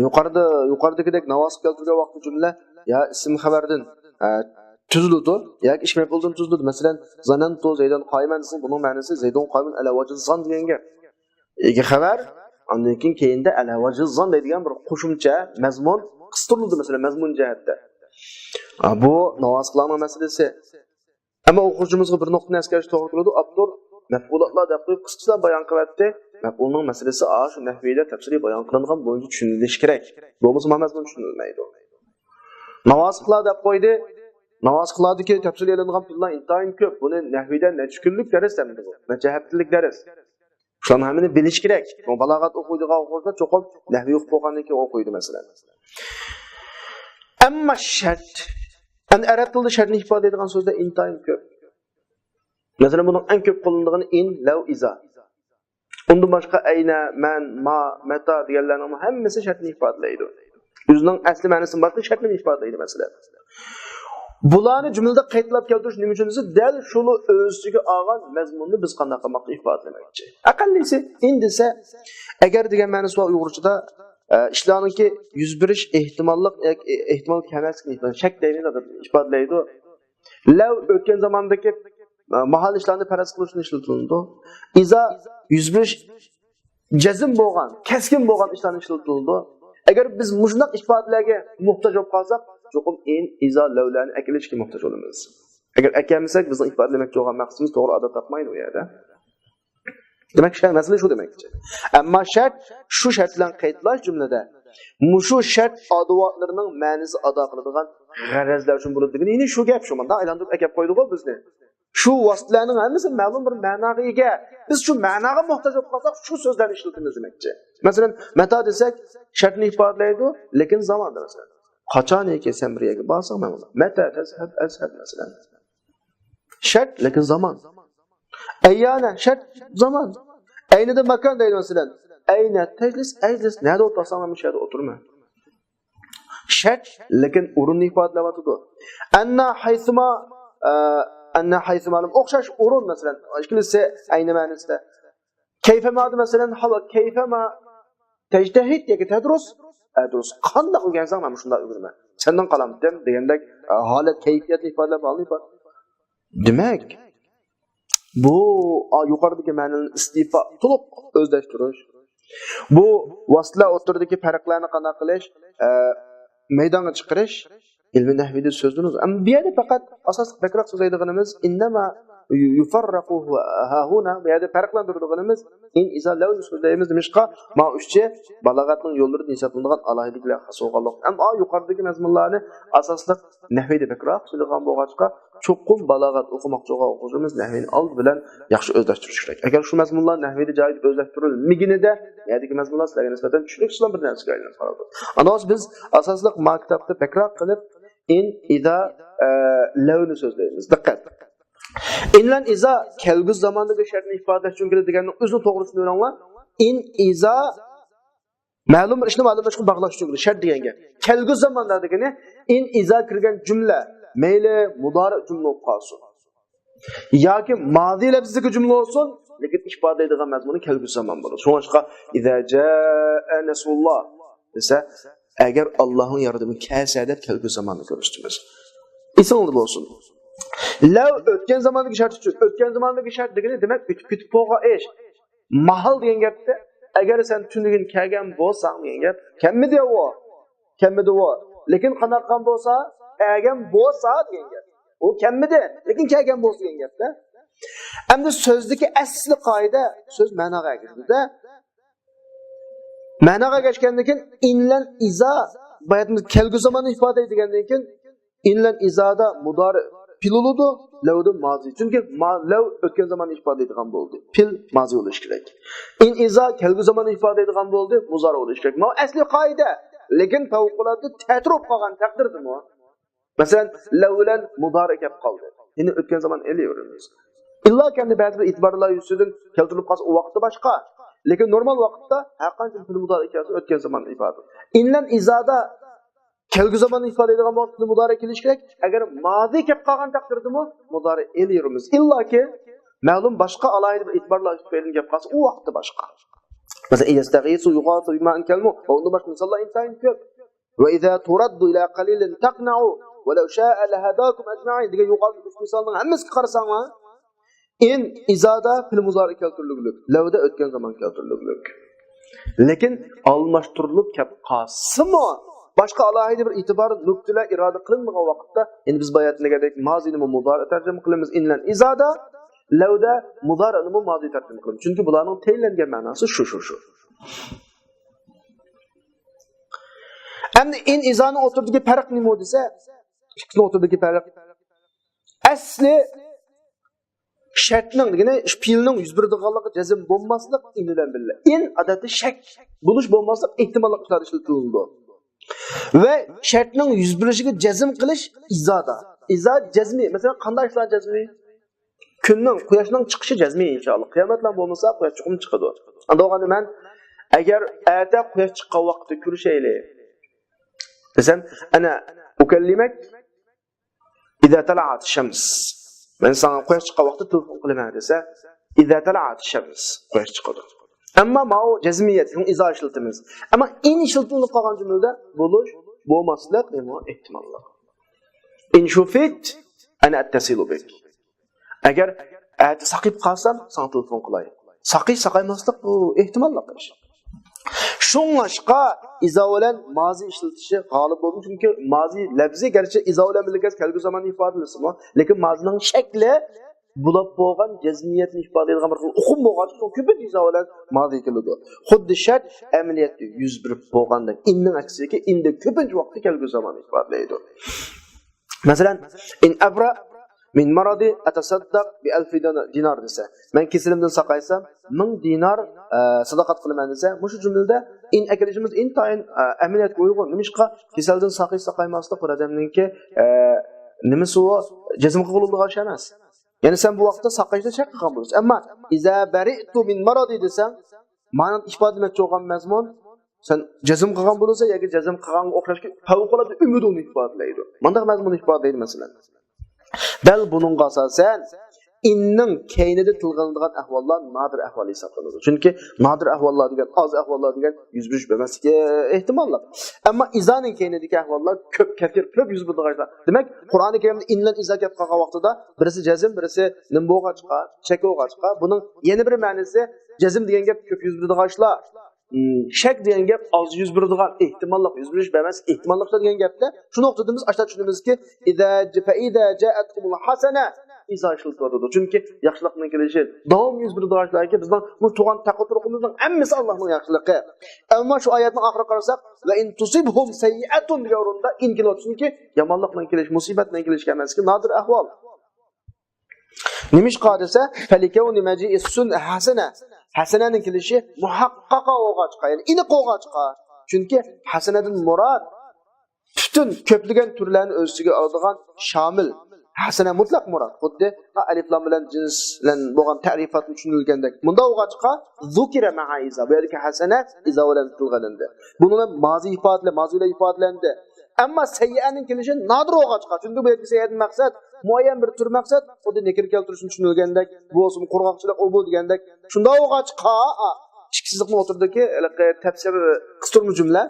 يۇقىرىدا، يۇقىرىدىكىدەك ناۋاسىخ كەلتۈرگەن ۋاقىتتا جۈملە يا ئىسىم خەۋەردىن، ئە، تۈزۈلىدۇ، ياكى ئىش مەپئۇلدىن تۈزۈلىدۇ. مەسىلەن، زانەنتۇ زەيدەن قائىمەن دېسىڭ، بۇنىڭ مەنىسى زەيدۇن قائىمۇن ئەلە ۋەجھى زان دېگەن گەپ. ئىگە خەۋەر، ئاندىن كېيىن كەينىدە ئەلە ۋەجھى زان دەيدىغان بىر قوشۇمچە مەزمۇن قىستۇرۇلىدۇ، مەسىلەن، مەزمۇن جەھەتتە. ئا، بۇ ناۋاسىخلارنىڭ مەسىلىسى. ئەمما ئوقۇغۇچىمىزغا بىر نۇقتىنى ئەسكەرتىش توغرا كېلىدۇ. ئاپتور مەپئۇلاتلار دەپ قويۇپ، قىسقىچە بايان قىلىۋەتتى. مەپئۇلنىڭ مەسىلىسى ئاشۇ نەھۋىيدە تەپسىلىي بايان قىلىنغان بويىچە چۈشىنىلىشى كېرەك. بولمىسا ما مەزمۇن چۈشىنىلمەيدۇ. ناۋاسىخلار دەپ قويدى. ناۋاسىخلاردىكى تەپسىلىي ئېلىنغان پېئىللار ئىنتايىن كۆپ. بۇنى نەھۋىيدە نەچچە كۈنلۈك دەرس دەمدى بۇ. نەچچە ھەپتىلىك دەرس. شۇلارنى ھەممىنى بىلىش كېرەك. شۇڭا بالاغەت ئوقۇيدىغان ئوقۇغۇچىلار چوقۇم نەھۋىي ئوقۇپ بولغاندىن كېيىن ئوقۇيدۇ، مەسىلەن. ئەمما شەرت. ئەمدى ئەرەب تىلىدا شەرتنى ئىپادىلەيدىغان سۆزلەر ئىنتايىن كۆپ. مەسىلەن، بۇنىڭ ئەڭ كۆپ قوللىنىدىغىنى ئىن، لەۋ، ئىزا. ئۇندىن باشقا ئەينە، مەن، ما، مەتا دېگەنلەرنىڭ ھەممىسى شەرتنى ئىپادىلەيدۇ. ئۆزىنىڭ ئەسلى مەنىسىدىن باشقا شەرتنى ئىپادىلەيدۇ، مەسىلەن. بۇلارنى جۈملىدە قايتىلاپ كەلتۈرۈش نېمە ئۈچۈن دېسە، دەل شۇلا ئۆز ئىچىگە ئالغان مەزمۇننى بىز قانداق قىلماقتا ئىپادىلىمەكچى. ئەقەللىسى ئىن دېسە، ئەگەر دېگەن مەنىسى بار ئۇيغۇرچىدا، ئە، ئىشلارنىڭكى يۈز بېرىش ئېھتىماللىق، ياكى ئېھتىمال كەم ئەمەسلىكىنى ئىپادىلەيدۇ، شەك دەيمىز، ئىپادىلەيدۇ. لەۋ ئۆتكەن زاماندىكى، ئە، ماھال ئىشلارنى پەرەز قىلىشنى ئىشلىتىلىدۇ. ئىزا يۈز بېرىش جەزم بولغان، كەسكىن بولغان ئىشلارنى ئىشلىتىلىدۇ. ئەگەر بىز مۇشۇنداق ئىپادىلەرگە موھتاج بولۇپ قالساق، چوقۇم ئىن، ئىزا، لەۋلەرنى ئەكېلىشكە موھتاج بولىمىز. ئەگەر ئەكەلمىسەك، بىزنىڭ ئىپادىلىمەكچى بولغان مەقسىتىمىز توغرا ئادا تاپمايدۇ ئۇ يەردە. دېمەك، شەرت مەسىلە شۇ دېمەكچى. ئەمما شەرت، شۇ شەرت بىلەن قەيتلاش جۈملىدە مۇشۇ شەرت ئادۋاتلىرىنىڭ مەنىسى ئادا قىلىدىغان غەرەزلەر ئۈچۈن بولىدۇ دېگىنى، يەنى شۇ گەپ شۇ. مۇنداق ئايلاندۇرۇپ ئەكەپ قويدىغۇ بىزنى. شۇ ۋاسىتىلەرنىڭ ھەممىسى مەلۇم بىر مەناغا ئىگە. بىز شۇ مەناغا موھتاج بولۇپ قالساق، شۇ سۆزلەرنى ئىشلىتىمىز دېمەكچى. مەسىلەن، مەتا دېسەك، شەرتنى ئىپادىلەيدۇ، لېكىن زاماندا، مەسىلەن، قاچانكى سەن بىر يەرگە بارساڭ، مەن بارىمەن. مەتا تەزھەب ئەزھەب، مەسىلەن. شەرت، لېكىن زامان. ئەييانە، شەرت، زامان. ئەينىدە ماكان دەيدۇ، مەسىلەن. ئەينە تەجلىس، ئەجلىس، نەدە ئولتۇرساڭ، مەن مۇشۇ يەردە ئولتۇرىمەن. شەرت، لېكىن ئورۇننى ئىپادىلەۋاتىدۇ. ئەننا ھەيسۇما، ئە، ئەننا ھەيسۇما ئوخشاش ئورۇن، مەسىلەن، ئىككىلىسى ئەينى مەنىسىدە. كەيفەمادا، مەسىلەن، ھاۋا كەيفەما تەجتەھىد ياكى تەدرۇس، ئەدرۇس. قانداق ئۆگەنسەڭ، مەن شۇنداق ئۆگىنىمەن. سەندىن قالامتىم دېگەندەك، ئە، ھالەت، كەيپىيەتنى ئىپادىلەپ، ھالنى ئىپادىلەپ. دېمەك، بۇ، ئا، يۇقىرىدىكى مەنىنى ئىستىفا تولۇق ئۆزلەشتۈرۈش. بۇ ۋاسىتىلەر ئوتتۇرىدىكى پەرقلەرنى قانداق قىلىش؟ ئە، مەيدانغا چىقىرىش. ئىلمىي نەھۋىدە سۆزلىنىدۇ. ئەمما بۇ يەردە پەقەت ئاساسلىق بەكرەك سۆزلەيدىغىنىمىز، ئىننەما يۇفەررەقۇ ھاھۇنا، بۇ يەردە پەرقلەندۈرىدىغىنىمىز، ئىن ئىزا لەۋنى سۆزلەيمىز. نېمىشقا؟ ما ئۈچى بالاغەتنىڭ يوللىرىدىن ھېسابلىنىدىغان ئالاھىدىلىكلەر خاس بولغانلىقى. ئەمما يۇقىرىدىكى مەزمۇنلارنى ئاساسلىق نەھۋىدە بەكرەك سۆزلىگەن بولغاچقا، چوقۇم بالاغەت ئوقۇماقچى بولغان ئوقۇغۇچىمىز نەھۋىنى ئالدى بىلەن ياخشى ئۆزلەشتۈرۈش كېرەك. ئەگەر شۇ مەزمۇنلار نەھۋىدە جايىدا ئۆزلەشتۈرۈلمىگىنىدە، يەردىكى مەزمۇنلار سىلەرگە نىسبەتەن چۈشىنىكسىز بىر نەرسىگە ئايلىنىپ قالىدۇ. ئاندىن بىز ئاساسلىق ما كىتابتا بەكرەك قىلىپ ئىن، ئىزا، ئە، لەۋنى سۆزلەيمىز. دىققەت. ئىن بىلەن ئىزا كەلگۈسى زاماندىكى شەرتنى ئىپادىلەش ئۈچۈن كېلىدۇ دېگەننىڭ ئۆزىنىڭ توغرىسىنى بىلىڭلار. ئىن، ئىزا مەلۇم بىر ئىشنى مەلۇم بىر ئىشقا باغلاش ئۈچۈن كېلىدۇ، شەرت دېگەن گەپ. كەلگۈسى زاماندا دېگىنى ئىن، ئىزا كىرگەن جۈملە، مەيلى مۇدارىئ جۈملە بولۇپ قالسۇن ياكى مازى لەپزىدىكى جۈملە بولسۇن، لېكىن ئىپادىلەيدىغان مەزمۇنى كەلگۈسى زامان بولىدۇ. شۇڭلاشقا، ئىزا جائە نەسرۇللا دېسە، ئەگەر ئاللاھنىڭ ياردىمى كەلسە دەپ كەلگۈسى زاماننى كۆرسىتىمىز. ئېسىڭىزدە بولسۇن. لەۋ ئۆتكەن زاماندىكى شەرت ئۈچۈن. ئۆتكەن زاماندىكى شەرت دېگىنى، دېمەك، ئۆتۈپ كېتىپ بولغان ئىش. ماھال دېگەن گەپتە، ئەگەر سەن تۈنۈگۈن كەلگەن بولساڭ دېگەن گەپ. كەلمىدى ئۇ. كەلمىدى ئۇ. لېكىن قانداق قىلغان بولسا، كەلگەن بولسا دېگەن گەپ. ئۇ كەلمىدى، لېكىن كەلگەن بولسا دېگەن گەپتە. ئەمدى سۆزدىكى ئەسلى قائىدە، سۆز مەناغا ئەگىشىدۇ-دە. مەناغا ئەگەشكەندىن كېيىن، ئىن بىلەن ئىزا، باياتىمىز كەلگۈسى زاماننى ئىپادىلەيدىغاندىن كېيىن، ئىن بىلەن ئىزادا مۇدارى پېئىل بولىدۇ، لەۋدە مازى. چۈنكى ما-، لەۋ ئۆتكەن زاماننى ئىپادىلەيدىغان بولدى. پېئىل مازى بولۇشى كېرەك. ئىن ئىزا كەلگۈسى زاماننى ئىپادىلەيدىغان بولدى، مۇزارى بولۇشى كېرەك. ماۋۇ ئەسلى قائىدە. لېكىن پەۋقۇلئاددە تەتۈر بولۇپ قالغان تەقدىردىمۇ، مەسىلەن، لەۋ بىلەن مۇدارى كەپ قالدى. يەنى ئۆتكەن زامان ئېلىۋېرىمىز. ئىللا كەمدە بەزى بىر ئېتىبارلار يۈزىسىدىن كەلتۈرۈلۈپ قالسا، ئۇ ۋاقىتتا باشقا. لېكىن نورمال ۋاقىتتا ھەر قانچە پېئىل مۇدارى كەلسە، ئۆتكەن زامان ئىپادە. ئىن بىلەن ئىزادا كەلگۈ زاماننى ئىپادىلەيدىغان ۋاقىتتا مۇدارى كېلىشى كېرەك. ئەگەر مازى كەپ قالغان تەقدىردىمۇ مۇدارى ئېلىۋېرىمىز. ئىللاكى مەلۇم باشقا ئالاھىدە بىر ئېتىبارلار تۈپەيلىدىن كەپ قالسا، ئۇ ۋاقىتتا باشقا. مەسىلەن، يەستەغىسۇ يۇغاسۇ بىمائىن كەلمۇ. ئۇندىن باشقا مىساللار ئىنتايىن كۆپ. ۋە ئىزا تۇرەددۇ ئىلا قەلىلىن تەقنەئۇ ۋەلەۋ شائە لەھەداكۇم ئەجمەئىن دېگەن يۇقىرىقى ئۈچ مىسالنىڭ ھەممىسىگە قارىساڭلار، ئىن ئىزادا پېئىل مۇزارى كەلتۈرۈلگۈلۈك، لەۋدە ئۆتكەن زامان كەلتۈرۈلگۈلۈك. لېكىن ئالماشتۇرۇلۇپ كەپ قالسىمۇ، باشقا ئالاھىدە بىر ئېتىبار، نۇكتىلەر ئىرادە قىلىنمىغان ۋاقىتتا، يەنى بىز بايا دېگەندەك مازىنىمۇ مۇزارى تەرجىمە قىلىمىز، ئىن بىلەن ئىزادا، لەۋدە مۇزارىنىمۇ مازى تەرجىمە قىلىمىز. چۈنكى بۇلارنىڭ تەيىنلەنگەن مەناسى شۇ، شۇ، شۇ. ئەمدى ئىن ئىزانىڭ ئوتتۇرىدىكى پەرق نېمە دېسە، ئىككىسىنىڭ ئوتتۇرىدىكى پەرق. ئەسلى شەرتنىڭ، دېگىنى پېئىلنىڭ يۈز بېرىدىغانلىقى جەزم بولماسلىق ئىن بىلەن بىللە. ئىن ئادەتتە شەك بولۇش بولماسلىق ئېھتىماللىق ئىپادە ئىشلىتىلىدۇ. ۋە شەرتنىڭ يۈز بېرىشىگە جەزم قىلىش ئىزادا. ئىزا جەزمى، مەسىلەن، قانداق ئىشلار جەزمى؟ كۈننىڭ، قۇياشنىڭ چىقىشى جەزمى، ئىنشائاللا. قىيامەتلا بولمىسا، قۇياش چوقۇم چىقىدۇ. ئاندىن مەن ئەگەر ئەتە قۇياش چىققان ۋاقىتتا كۆرۈشەيلى دېسەم، ئەنە ئۇكەللىمەك ئىزا تەلەئەت شەمس. مەن ساڭا قۇياش چىققان ۋاقىتتا تېلېفون قىلىمەن دېسە، ئىزا تەلەئەت شەمس، قۇياش چىقىدۇ. ئەمما ماۋۇ جەزمىيەت، ئىزا ئىشلىتىمىز. ئەمما ئىن ئىشلىتىلىپ قالغان جۈملىدە بولۇش، بولماسلىق نېمە؟ ئېھتىماللىق. ئىن شۇفىت، ئەنە ئەتتەسىلۇ بىك. ئەگەر ئەتە ساقىيىپ قالسام، ساڭا تېلېفون قىلاي. ساقىيىش، ساقايماسلىق بۇ ئېھتىماللىق ئىش. شۇڭلاشقا ئىزا بىلەن مازى ئىشلىتىشى غالىب بولدى. چۈنكى مازى لەپزى گەرچە ئىزا بىلەن بىللە كەلگۈ زاماننى ئىپادىلىسىمۇ، لېكىن مازىنىڭ شەكلى بولاپ بولغان جەزمىيەتنى ئىپادىلەيدىغان بىر خىل ئۇقۇم بولغاچقا، كۆپىنچە ئىزا بىلەن مازى كېلىدۇ. خۇددى شەرت ئەمەلىيەتتە يۈز بېرىپ بولغاندەك، ئىننىڭ ئەكسىگە ئىندە كۆپىنچە ۋاقىتتا كەلگۈ زاماننى ئىپادىلەيدۇ. مەسىلەن، إن أبرأ من مرضي أتصدق بألف دينار دېسە، مەن كېسىلىمدىن ساقايسام، مىڭ دىنار، ئە، ساداقەت قىلىمەن دېسە، مۇشۇ جۈملىدە ئىن ئەكېلىشىمىز ئىنتايىن، ئە، ئەمەلىيەتكە ئۇيغۇن. نېمىشقا؟ كېسەلدىن ساقىيىش ساقايماسلىق بىر ئادەمنىڭكى، ئە، نېمىسى ئۇ؟ جەزم قىلغىلى بولىدىغان ئىش ئەمەس. يەنى سەن بۇ ۋاقىتتا ساقىيىشتا شەك قىلغان بولىسەن. ئەمما إذا برئت من مرضي دېسەڭ، مانا ئىپادىلىمەكچى بولغان مەزمۇن، سەن جەزم قىلغان بولىسەن ياكى جەزم قىلغانغا ئوخشاش پەۋقۇلئاددە ئۈمىدىڭنى ئىپادىلەيدۇ. مانداق مەزمۇن ئىپادىلەيدۇ، مەسىلەن. دەل بۇنىڭغا ئاساسەن، ئىننىڭ كەينىدە تىلغا ئېلىنىدىغان ئەھۋاللار نادىر ئەھۋال ھېسابلىنىدۇ. چۈنكى نادىر ئەھۋاللار دېگەن، ئاز ئەھۋاللار دېگەن يۈز بېرىش بەرمەسلىكى ئېھتىماللىق. ئەمما ئىزانىڭ كەينىدىكى ئەھۋاللار كۆپ، كەپ، كۆپ يۈز بېرىدىغان ئىشلار. دېمەك، قۇرئانى كەرىمدە ئىن بىلەن ئىزا كەپ قالغان ۋاقتىدا بىرسى جەزم، بىرسى نېمە بولغاچقا، شەك بولغاچقا، بۇنىڭ يەنە بىر مەنىسى، جەزم دېگەن گەپ كۆپ يۈز بېرىدىغان ئىشلار. ئىم، شەك دېگەن گەپ ئاز يۈز بېرىدىغان ئېھتىماللىق، يۈز بېرىش بەرمەس ئېھتىماللىقلار دېگەن گەپتە. شۇ نۇقتىدا بىز ئاشۇنداق چۈشىنىمىزكى، إذا ج-، فإذا جاءتهم الحسنة، ئىزا ئىشلىتىۋاتىدۇ. چۈنكى ياخشىلىقنىڭ كېلىشى داۋاملىق يۈز بېرىدىغان ئىشلاركى، بىزنىڭ بۇ تۇغان تەقۋا تۇرقىمىزنىڭ ھەممىسى ئاللانىڭ ياخشىلىقى. ئەمما شۇ ئايەتنىڭ ئاخىرىغا قارىساق، وإن تصبهم سيئة دېگەن ئورۇندا ئىن كېلىۋاتىدۇ. چۈنكى يامانلىقنىڭ كېلىشى، مۇسىبەتنىڭ كېلىشى ئەمەسكى، نادىر ئەھۋال. نېمىشقا دېسە، فلكون مجيء السن-، حسنة. ھەسەنەنىڭ كېلىشى مۇھەققەق بولغاچقا، يەنى ئېنىق بولغاچقا. چۈنكى ھەسەنەدىن مۇراد پۈتۈن كۆپلىگەن تۈرلەرنى ئۆز ئىچىگە ئالىدىغان شامىل. ھەسەنە مۇتلەق مۇراد. خۇددى ئەلىف لام بىلەن جىنس بىلەن بولغان تەرىپاتنى چۈشىنىلگەندەك. مۇنداق بولغاچقا، ذكر مع إذا. بۇ يەردىكى ھەسەنە ئىزا بىلەن تىلغا ئېلىندى. بۇنىڭ بىلەن مازى ئىپادىلە-، مازى بىلەن ئىپادىلەندى. ئەمما سەييەنىڭ كېلىشى نادىر بولغاچقا، چۈنكى بۇ يەردىكى سەييەدىن مەقسەت مۇئەييەن بىر تۈر مەقسەت، خۇددى نەكىر كەلتۈرۈشنى چۈشىنىلگەندەك، بۇ بولسىمۇ قۇرغاقچىلىق، ئۇ بۇ دېگەندەك. شۇنداق بولغاچقا، ئىككى سىزىقنىڭ ئوتتۇرىدىكى ھېلىقى تەپسىر قىستۇرما جۈملە.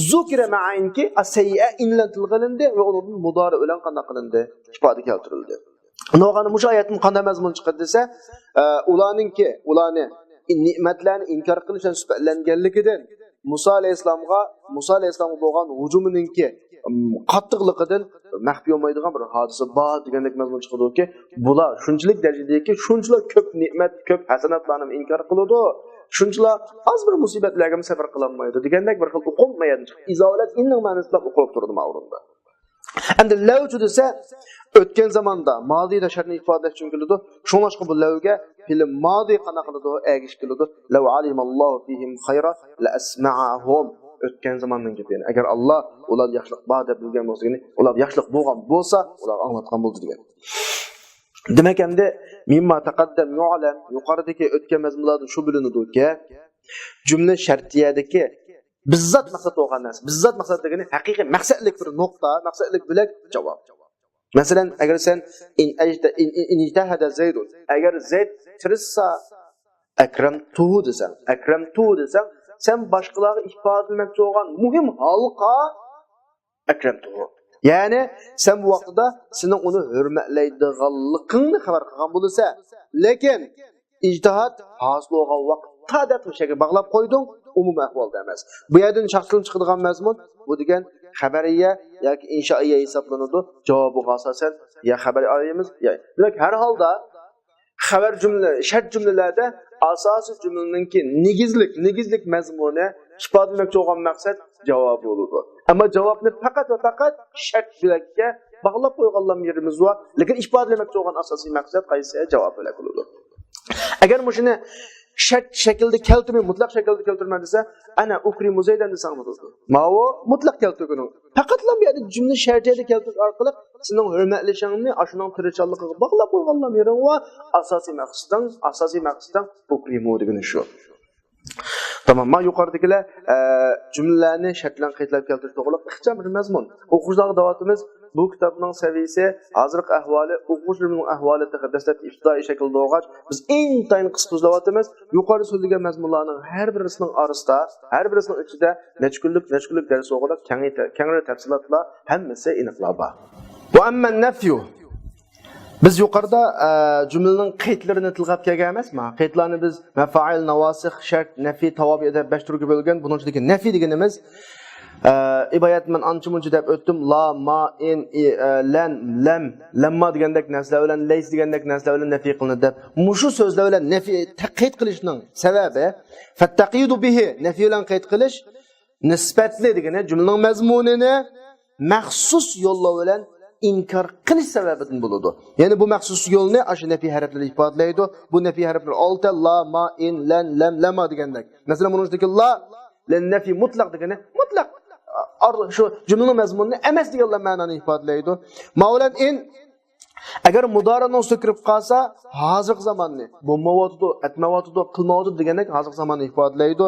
ذكر مع إنكى، ئەسسەييە ئىن بىلەن تىلغا ئېلىندى ۋە ئۇنىڭدىن مۇدارى بىلەن قانداق قىلىندى؟ ئىپادە كەلتۈرۈلدى. ئۇنداق بولغاندا مۇشۇ ئايەتتىن قانداق مەزمۇن چىقىدۇ دېسە، ئە، ئۇلارنىڭكى، ئۇلارنى نېمەتلەرنى ئىنكار قىلىش بىلەن سۈپەتلەنگەنلىكىدىن، مۇسا ئەلەيھىسسالامغا، مۇسا ئەلەيھىسسالامغا بولغان ھۇجۇمىنىڭكى، ئىم، قاتتىقلىقىدىن مەخپىي بولمايدىغان بىر ھادىسە بار دېگەندەك مەزمۇن چىقىدۇكى، بۇلار شۇنچىلىك دەرىجىدىكى، شۇنچىلا كۆپ نېمەت، كۆپ ھەسەناتلارنى ئىنكار قىلىدۇ، شۇنچىلا ئاز بىر مۇسىبەتلەرگىمۇ سەۋر قىلالمايدۇ دېگەندەك بىر خىل ئۇقۇم مەيدان چىقىدۇ. ئىزا بىلەن ئىننىڭ مەنىسى بىلەن ئوقۇلۇپ تۇرىدۇ مانا ئورۇندا. ئەمدى لەۋچۇ دېسە، ئۆتكەن زاماندا، مازىدا شەرتنى ئىپادىلەش ئۈچۈن كېلىدۇ. شۇڭلاشقا بۇ لەۋگە پېئىل مازى قانداق قىلىدۇ؟ ئەگىشىپ كېلىدۇ. لو علم الله فيهم خيرا لأسمعهم. ئۆتكەن زاماننىڭ گېپى. يەنى ئەگەر ئاللا ئۇلاردا ياخشىلىق بار دەپ بىلگەن بولسا، يەنى ئۇلاردا ياخشىلىق بولغان بولسا، ئۇلارغا ئاڭلاتقان بولدى دېگەن. دېمەك، ئەمدى مما تقدم يعلم، يۇقىرىدىكى ئۆتكەن مەزمۇنلاردىن شۇ بىلىنىدۇكى، جۈملە شەرتىيەدىكى بىززات مەقسەت بولغان نەرسە. بىززات مەقسەت دېگىنى ھەقىقىي مەقسەتلىك بىر نۇقتا، مەقسەتلىك بۆلەك جاۋاب. مەسىلەن، ئەگەر سەن ئىن ئەجتە-، ئىن، ئىن، ئىن ئىجتەھەدە زەيدۇن، ئەگەر زەيد تىرىشسا، ئەكرەمتۇھۇ دېسەڭ، ئەكرەمتۇھۇ دېسەڭ، سەن باشقىلارغا ئىپادىلىمەكچى بولغان مۇھىم ھالقا ئەكرەمتۇھۇ. يەنى سەن بۇ ۋاقتىدا سېنىڭ ئۇنى ھۆرمەتلەيدىغانلىقىڭنى خەۋەر قىلغان بولىسەن. لېكىن ئىجتىھاد ھاسىل بولغان ۋاقىتتا دەپ مۇشۇ يەرگە باغلاپ قويدۇڭ، ئومۇمىي ئەھۋالدا ئەمەس. بۇ يەردىن شەخسلىرىنى چىقىدىغان مەزمۇن، بۇ دېگەن خەبەرىيە ياكى ئىنشائىيە ھېسابلىنىدۇ. جاۋابىغا ئاساسەن يا خەبەر ئايىمىز، يا، دېمەك، ھەر ھالدا خەۋەر جۈملە، شەرت جۈملىلەردە ئاساسىي جۈملىنىڭكى نېگىزلىك، نېگىزلىك مەزمۇنى ئىپادىلىمەكچى بولغان مەقسەت جاۋابى بولىدۇ. ئەمما جاۋابنى پەقەت ۋە پەقەت شەرت بۆلەككە باغلاپ قويغانلام يېرىمىز بار. لېكىن ئىپادىلىمەكچى بولغان ئاساسىي مەقسەت قايسى؟ جاۋاب بۆلەك بولىدۇ. ئەگەر مۇشۇنى شەرت شەكلىدە كەلتۈرمەي، مۇتلەق شەكىلدە كەلتۈرمە دېسە، ئەنە ئۇكرىمۇ زەيدەن دېسەڭ بولىدۇ. ماۋۇ مۇتلەق كەلتۈرگىنىڭ. پەقەتلا بۇ يەردە جۈملە شەرتىيەدە كەلتۈرۈش ئارقىلىق سېنىڭ ھۆرمەتلىشىڭنى ئاشۇنىڭ تىرىشچانلىقىغا باغلاپ قويغانلام يېرىڭ ۋە ئاساسىي مەقسىتىڭ، ئاساسىي مەقسىتىڭ ئۇكرىمۇ دېگىنى شۇ. تامام، ما يۇقىرىدىكىلەر، ئە، جۈملىلەرنى شەرت بىلەن قايتىلاپ كەلتۈرۈش توغرىلىق ئىخچام بىر مەزمۇن. ئوقۇغۇچىلارغا دەۋاتىمىز، بۇ كىتابنىڭ سەۋىيىسى، ھازىرقى ئەھۋالى، ئوقۇغۇچىلارنىڭ ئەھۋالى تېخى دەسلەپكى ئىپتىدائىي شەكىلدە بولغاچ، بىز ئىنتايىن قىسقا سۆزلەۋاتىمىز. يۇقىرىدا سۆزلىگەن مەزمۇنلارنىڭ ھەر بىرسىنىڭ ئارىسىدا، ھەر بىرسىنىڭ ئىچىدە نەچچە كۈنلۈك، نەچچە كۈنلۈك دەرس بولغۇدەك كەڭرى، كەڭرى تەپسىلاتلار ھەممىسى ئېنىقلار بار. وأما النفي، بىز يۇقىرىدا، ئە، جۈملىنىڭ قەيتلىرىنى تىلغا ئېلىپ كەلگەن ئەمەسمۇ؟ قەيتلارنى بىز مەفائىل، ناۋاسىخ، شەرت، نەفى، تاۋابىئ دەپ بەش تۈرگە بۆلگەن. بۇنىڭ ئىچىدىكى نەفى دېگىنىمىز، ئە، ئىبارەت، مەن ئانچە-مۇنچە دەپ ئۆتتۈم. لا، ما، ئىن، ئى، ئە، لەن، لەم، لەمما دېگەندەك نەرسىلەر بىلەن، لەيس دېگەندەك نەرسىلەر بىلەن نەفى قىلىنىدۇ دەپ. مۇشۇ سۆزلەر بىلەن نەفى، تە-، قەيت قىلىشنىڭ سەۋەبى، فەتتەقيىدۇ بىھى، نەفى بىلەن قەيت قىلىش، نىسبەتلى دېگىنى جۈملىنىڭ مەزمۇنىنى مەخسۇس يوللار بىلەن ئىنكار قىلىش سەۋەبىدىن بولىدۇ. يەنى بۇ مەخسۇس يولنى ئاشۇ نەپى ھەرپلىرى ئىپادىلەيدۇ. بۇ نەپى ھەرپلىرى ئالتە، لا، ما، ئىن، لەن، لەم، لەما دېگەندەك. مەسىلەن، بۇنىڭ ئىچىدىكى لا، لەن نەفى مۇتلەق دېگىنى مۇتلەق، ئار-، شۇ جۈملىنىڭ مەزمۇنىنى ئەمەس دېگەنلا مەنانى ئىپادىلەيدۇ. ما بىلەن ئىن، ئەگەر مۇدارىنىڭ ئۈستىگە كىرىپ قالسا، ھازىرقى زاماننى، بولمايۋاتىدۇ، ئەتمەيۋاتىدۇ، قىلمايۋاتىدۇ دېگەندەك ھازىرقى زاماننى ئىپادىلەيدۇ.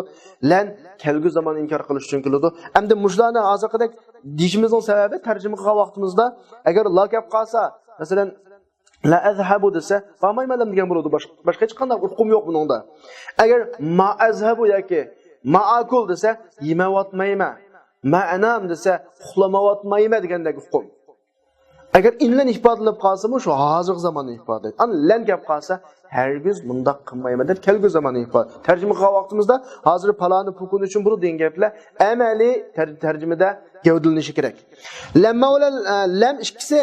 لەن كەلگۈ زاماننى ئىنكار قىلىش ئۈچۈن كېلىدۇ. ئەمدى مۇشۇلارنى ھازىرقىدەك دېيىشىمىزنىڭ سەۋەبى، تەرجىمە قىلغان ۋاقتىمىزدا، ئەگەر لا كەپ قالسا، مەسىلەن، لا ئەزھەبۇ دېسە، بارمايمەن دېگەن بولىدۇ. باش-، باشقا ھېچقانداق ئۇقۇم يوق بۇنىڭدا. ئەگەر ما ئەزھەبۇ ياكى ما ئاكۇل دېسە، يېمەيۋاتمايمەن. ما ئەنام دېسە، ئۇخلىمايۋاتمايمەن دېگەندەك ئۇقۇم. ئەگەر ئىن لەن ئىپادىلىنىپ قالسىمۇ، شۇ ھازىرقى زاماننى ئىپادىلەيدۇ. ئانا لەن كەپ قالسا، ھەرگىز مۇنداق قىلمايمەن دەپ كەلگۈ زاماننى ئىپادىلەيدۇ. تەرجىمە قىلغان ۋاقتىمىزدا، ھازىر پالانى پۇكۇن ئۈچۈن بولىدۇ دېگەن گەپلەر ئەمەلىي تەر-، تەرجىمىدە گەۋدىلىنىشى كېرەك. لەمما بىلەن، ئە، لەم ئىككىسى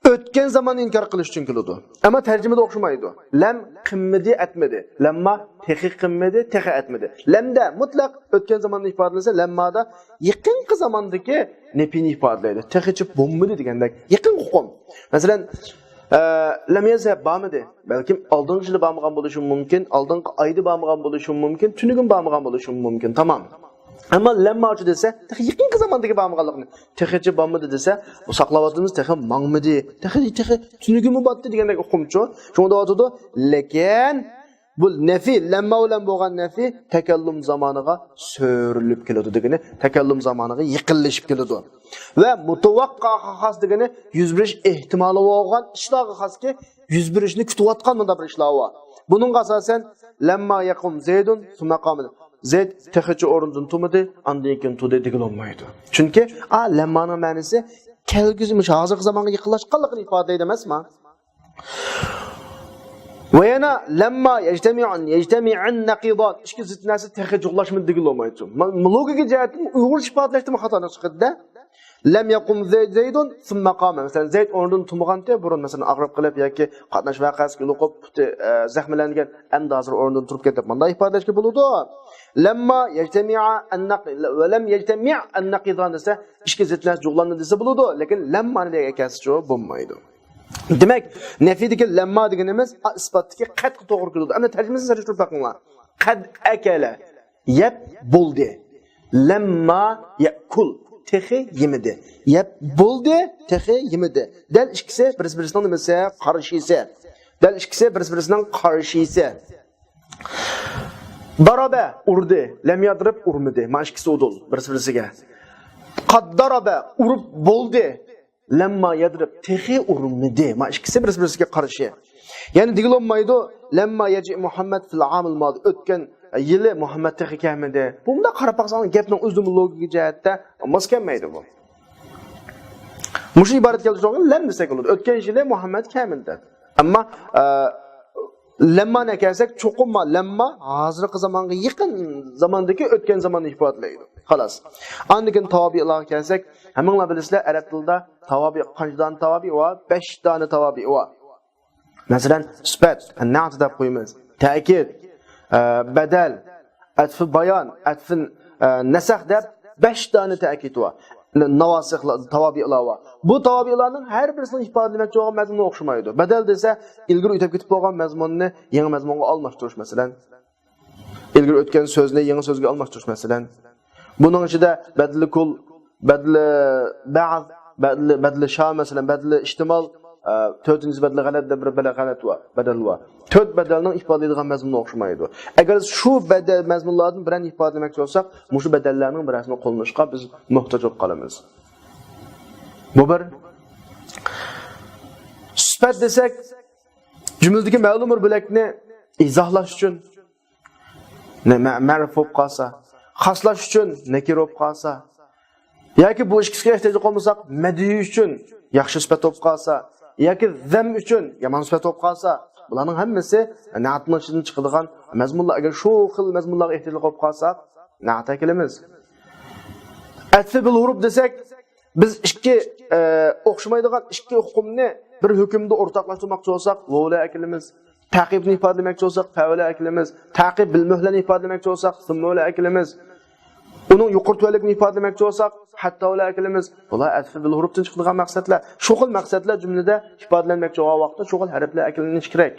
ئۆتكەن زاماننى ئىنكار قىلىش ئۈچۈن كېلىدۇ. ئەمما تەرجىمىدە ئوخشىمايدۇ. لەم قىلمىدى، ئەتمىدى. لەمما تېخى قىلمىدى، تېخى ئەتمىدى. لەمدە مۇتلەق ئۆتكەن زاماننى ئىپادىلىسە، لەممادا يېقىنقى زاماندىكى نەپىنى ئىپادىلەيدۇ. تېخىچە بولمىدى دېگەندەك يېقىنقى ئۇقۇم. مەسىلەن، ئە، لەم يەزھەب بارمىدى. بەلكىم ئالدىنقى يىلى بارمىغان بولۇشى مۇمكىن، ئالدىنقى ئايدا بارمىغان بولۇشى مۇمكىن، تۈنۈگۈن بارمىغان بولۇشى مۇمكىن. تامام. ئەمما لەمماچۇ دېسە، تېخى يېقىنقى زاماندىكى بارمىغانلىقىنى، تېخىچە بارمىدى دېسە، بۇ ساقلاۋاتىمىز، تېخى ماڭمىدى، تېخى، تېخى تۈنۈگۈنمۇ بارتتى دېگەندەك ئۇقۇمچۇ. شۇڭا دەۋاتىدۇ، لېكىن بۇ نەفى، لەمما بىلەن بولغان نەفى تەكەللۇم زامانىغا سۆرىلىپ كېلىدۇ دېگىنى، تەكەللۇم زامانىغا يېقىنلىشىپ كېلىدۇ. ۋە مۇتەۋەققەگە خاس دېگىنى يۈز بېرىش ئېھتىمالى بولغان ئىشلارغا خاسكى، يۈز بېرىشنى كۈتۈۋاتقان مۇنداق بىر ئىشلار بار. بۇنىڭغا ئاساسەن، لەمما يەقۇم زەيدۇن سۇممە قامە. زەيد تېخىچە ئورنىدىن تۇرمىدى، ئاندىن كېيىن تۇردى دېگىلى بولمايدۇ. چۈنكى، ئا، لەممانىڭ مەنىسى كەلگۈسى، مۇشۇ ھازىرقى زامانغا يېقىنلاشقانلىقىنى ئىپادىلەيدۇ ئەمەسمۇ؟ ۋە يەنە لەمما يەجتەمىئۇن، يەجتەمىئەن نەقىزان. ئىككى زىت نەرسە تېخى جۇغلاشمىدى دېگىلى بولمايدۇ. ما-، لوگىكا جەھەتتىن ئۇيغۇرچە ئىپادىلەشتىمۇ خاتالىق چىقىدۇ-دە. لەم يەقۇم زەي-، زەيدۇن سۇممە قامە. مەسىلەن، زەيد ئورنىدىن تۇرمىغانتى، بۇرۇن، مەسىلەن، ئاغرىپ قېلىپ ياكى قاتناش ۋەقەسىگە يولۇقۇپ، پۇتى، ئە، زەخىملەنگەن، ئەمدى ھازىر ئورنىدىن تۇرۇپ كەتتى دەپ مۇنداق ئىپادىلەشكە بولىدۇ. لەمما يەجتەمىئەن نەق-، ۋە لەم يەجتەمىئەن نەقىزان دېسە، ئىككى زىت نەرسە جۇغلاندى دېسە بولىدۇ، لېكىن لەممانى دېگەن ئەكەلسىچۇ بولمايدۇ. دېمەك، نەفىدىكى لەمما دېگىنىمىز، ئا، ئىسپاتتىكى قەدقە توغرا كېلىدۇ. ئەمدى تەرجىمىسىنى سەرشتە باقىڭلار. قەد ئەكەلە. يەپ بولدى. لەمما يەكۇل. تېخى يېمىدى. يەپ بولدى، تېخى يېمىدى. دەل ئىككىسى بىرسى-بىرسىنىڭ نېمىسى؟ قارشىسى. دەل ئىككىسى بىرسى-بىرسىنىڭ قارشىسى. دارابە، ئۇردى. لەم يەدرىب، ئۇرمىدى. مانا ئىككىسى ئۇدۇل بىرسى-بىرسىگە. قەد دارابە، ئۇرۇپ بولدى. لەمما يەدرىب، تېخى ئۇرمىدى. مانا ئىككىسى بىرسى-بىرسىگە قارشى. يەنى دېگىلى بولمايدۇ، لەمما يەجىئ مۇھەممەد فىل ئامىل مادى، ئۆتكەن يىلى مۇھەممەد تېخى كەلمىدى. بۇنداق قاراپ باقساڭ، گەپنىڭ ئۆزىمۇ لوگىكا جەھەتتە ماس كەلمەيدۇ بۇ. مۇشۇ ئىبارەت كەلتۈرسەڭ، لەم دېسەك بولىدۇ. ئۆتكەن يىلى مۇھەممەد كەلمىدى دەپ. ئەمما، ئە، لەممانى كەلسەك، چوقۇم لەمما ھازىرقى زامانغا يېقىن زاماندىكى ئۆتكەن زاماننى ئىپادىلەيدۇ. خالاس. ئاندىن كېيىن تاۋابىئلارغا كەلسەك، ھەممىڭلار بىلىسىلەر، ئەرەب تىلىدا تاۋابىئ قانچە دانە تاۋابىئ بار؟ بەش دانە تاۋابىئ بار. مەسىلەن، سۈپەت، نەئت دەپ قويىمىز. تەكىد، ئە، بەدەل، ئەتفى بايان، ئەتفى، ئە، نەسەخ دەپ بەش دانە تەكىد بار. ناۋاسىخلار، تاۋابىئلار بار. بۇ تاۋابىئلارنىڭ ھەر بىرىسىنىڭ ئىپادىلىمەكچى بولغان مەزمۇنى ئوخشىمايدۇ. بەدەل دېسە، ئىلگىرى ئۆتۈپ كېتىپ بولغان مەزمۇننى يېڭى مەزمۇنغا ئالماشتۇرۇش، مەسىلەن. ئىلگىرى ئۆتكەن سۆزنى يېڭى سۆزگە ئالماشتۇرۇش، مەسىلەن. بۇنىڭ ئىچىدە بەدلى كۇل، بەدلى بەز، بەدلى، بەدلى شا، مەسىلەن، بەدلى ئىھتىمال، ئە، تۆتىنچىسى بەدلى غەلەت دەپ بىر بەدەل غەلەت بار، بەدەل بار. تۆت بەدەلنىڭ ئىپادىلەيدىغان مەزمۇنى ئوخشىمايدۇ. ئەگەر شۇ بەدەل مەزمۇنلاردىن بىرەرنى ئىپادىلىمەكچى بولساق، مۇشۇ بەدەللەرنىڭ بىرەرسىنى قوللىنىشقا بىز موھتاج بولۇپ قالىمىز. بۇ بىر. سۈپەت دېسەك، جۈملىدىكى مەلۇم بىر بۆلەكنى ئىزاھلاش ئۈچۈن، نە-، مە-، مەرىپ بولۇپ قالسا، خاسلاش ئۈچۈن نەكىر بولۇپ قالسا، ياكى بۇ ئىككىسىگە ئېھتىياج قالمىساق، مەدھىي ئۈچۈن ياخشى سۈپەت بولۇپ قالسا، ياكى زەم ئۈچۈن يامان سۈپەت بولۇپ قالسا، بۇلارنىڭ ھەممىسى نەئتنىڭ ئىچىدىن چىقىدىغان مەزمۇنلار. ئەگەر شۇ خىل مەزمۇنلارغا ئېھتىياجلىق بولۇپ قالساق، نەئت ئەكىلىمىز. ئەتفى بىل ھۇرۇپ دېسەك، بىز ئىككى، ئە، ئوخشىمايدىغان ئىككى ئۇقۇمنى بىر ھۆكۈمدە ئورتاقلاشتۇرماقچى بولساق، ۋاۋ بىلەن ئەكىلىمىز. تەقىبنى ئىپادىلىمەكچى بولساق، پەۋ بىلەن ئەكىلىمىز. تەقىب بىل مۆھلەنى ئىپادىلىمەكچى بولساق، سۇممە بىلەن ئەكىلىمىز. ئۇنىڭ يۇقىرى تۆۋەنلىكىنى ئىپادىلىمەكچى بولساق، ھەتتا بىلەن ئەكىلىمىز. بۇلار ئەتفى بىل ھۇرۇپتىن چىقىدىغان مەقسەتلەر. شۇ خىل مەقسەتلەر جۈملىدە ئىپادىلەنمەكچى بولغان ۋاقىتتا شۇ خىل ھەرپلەر ئەكىلىنىشى كېرەك.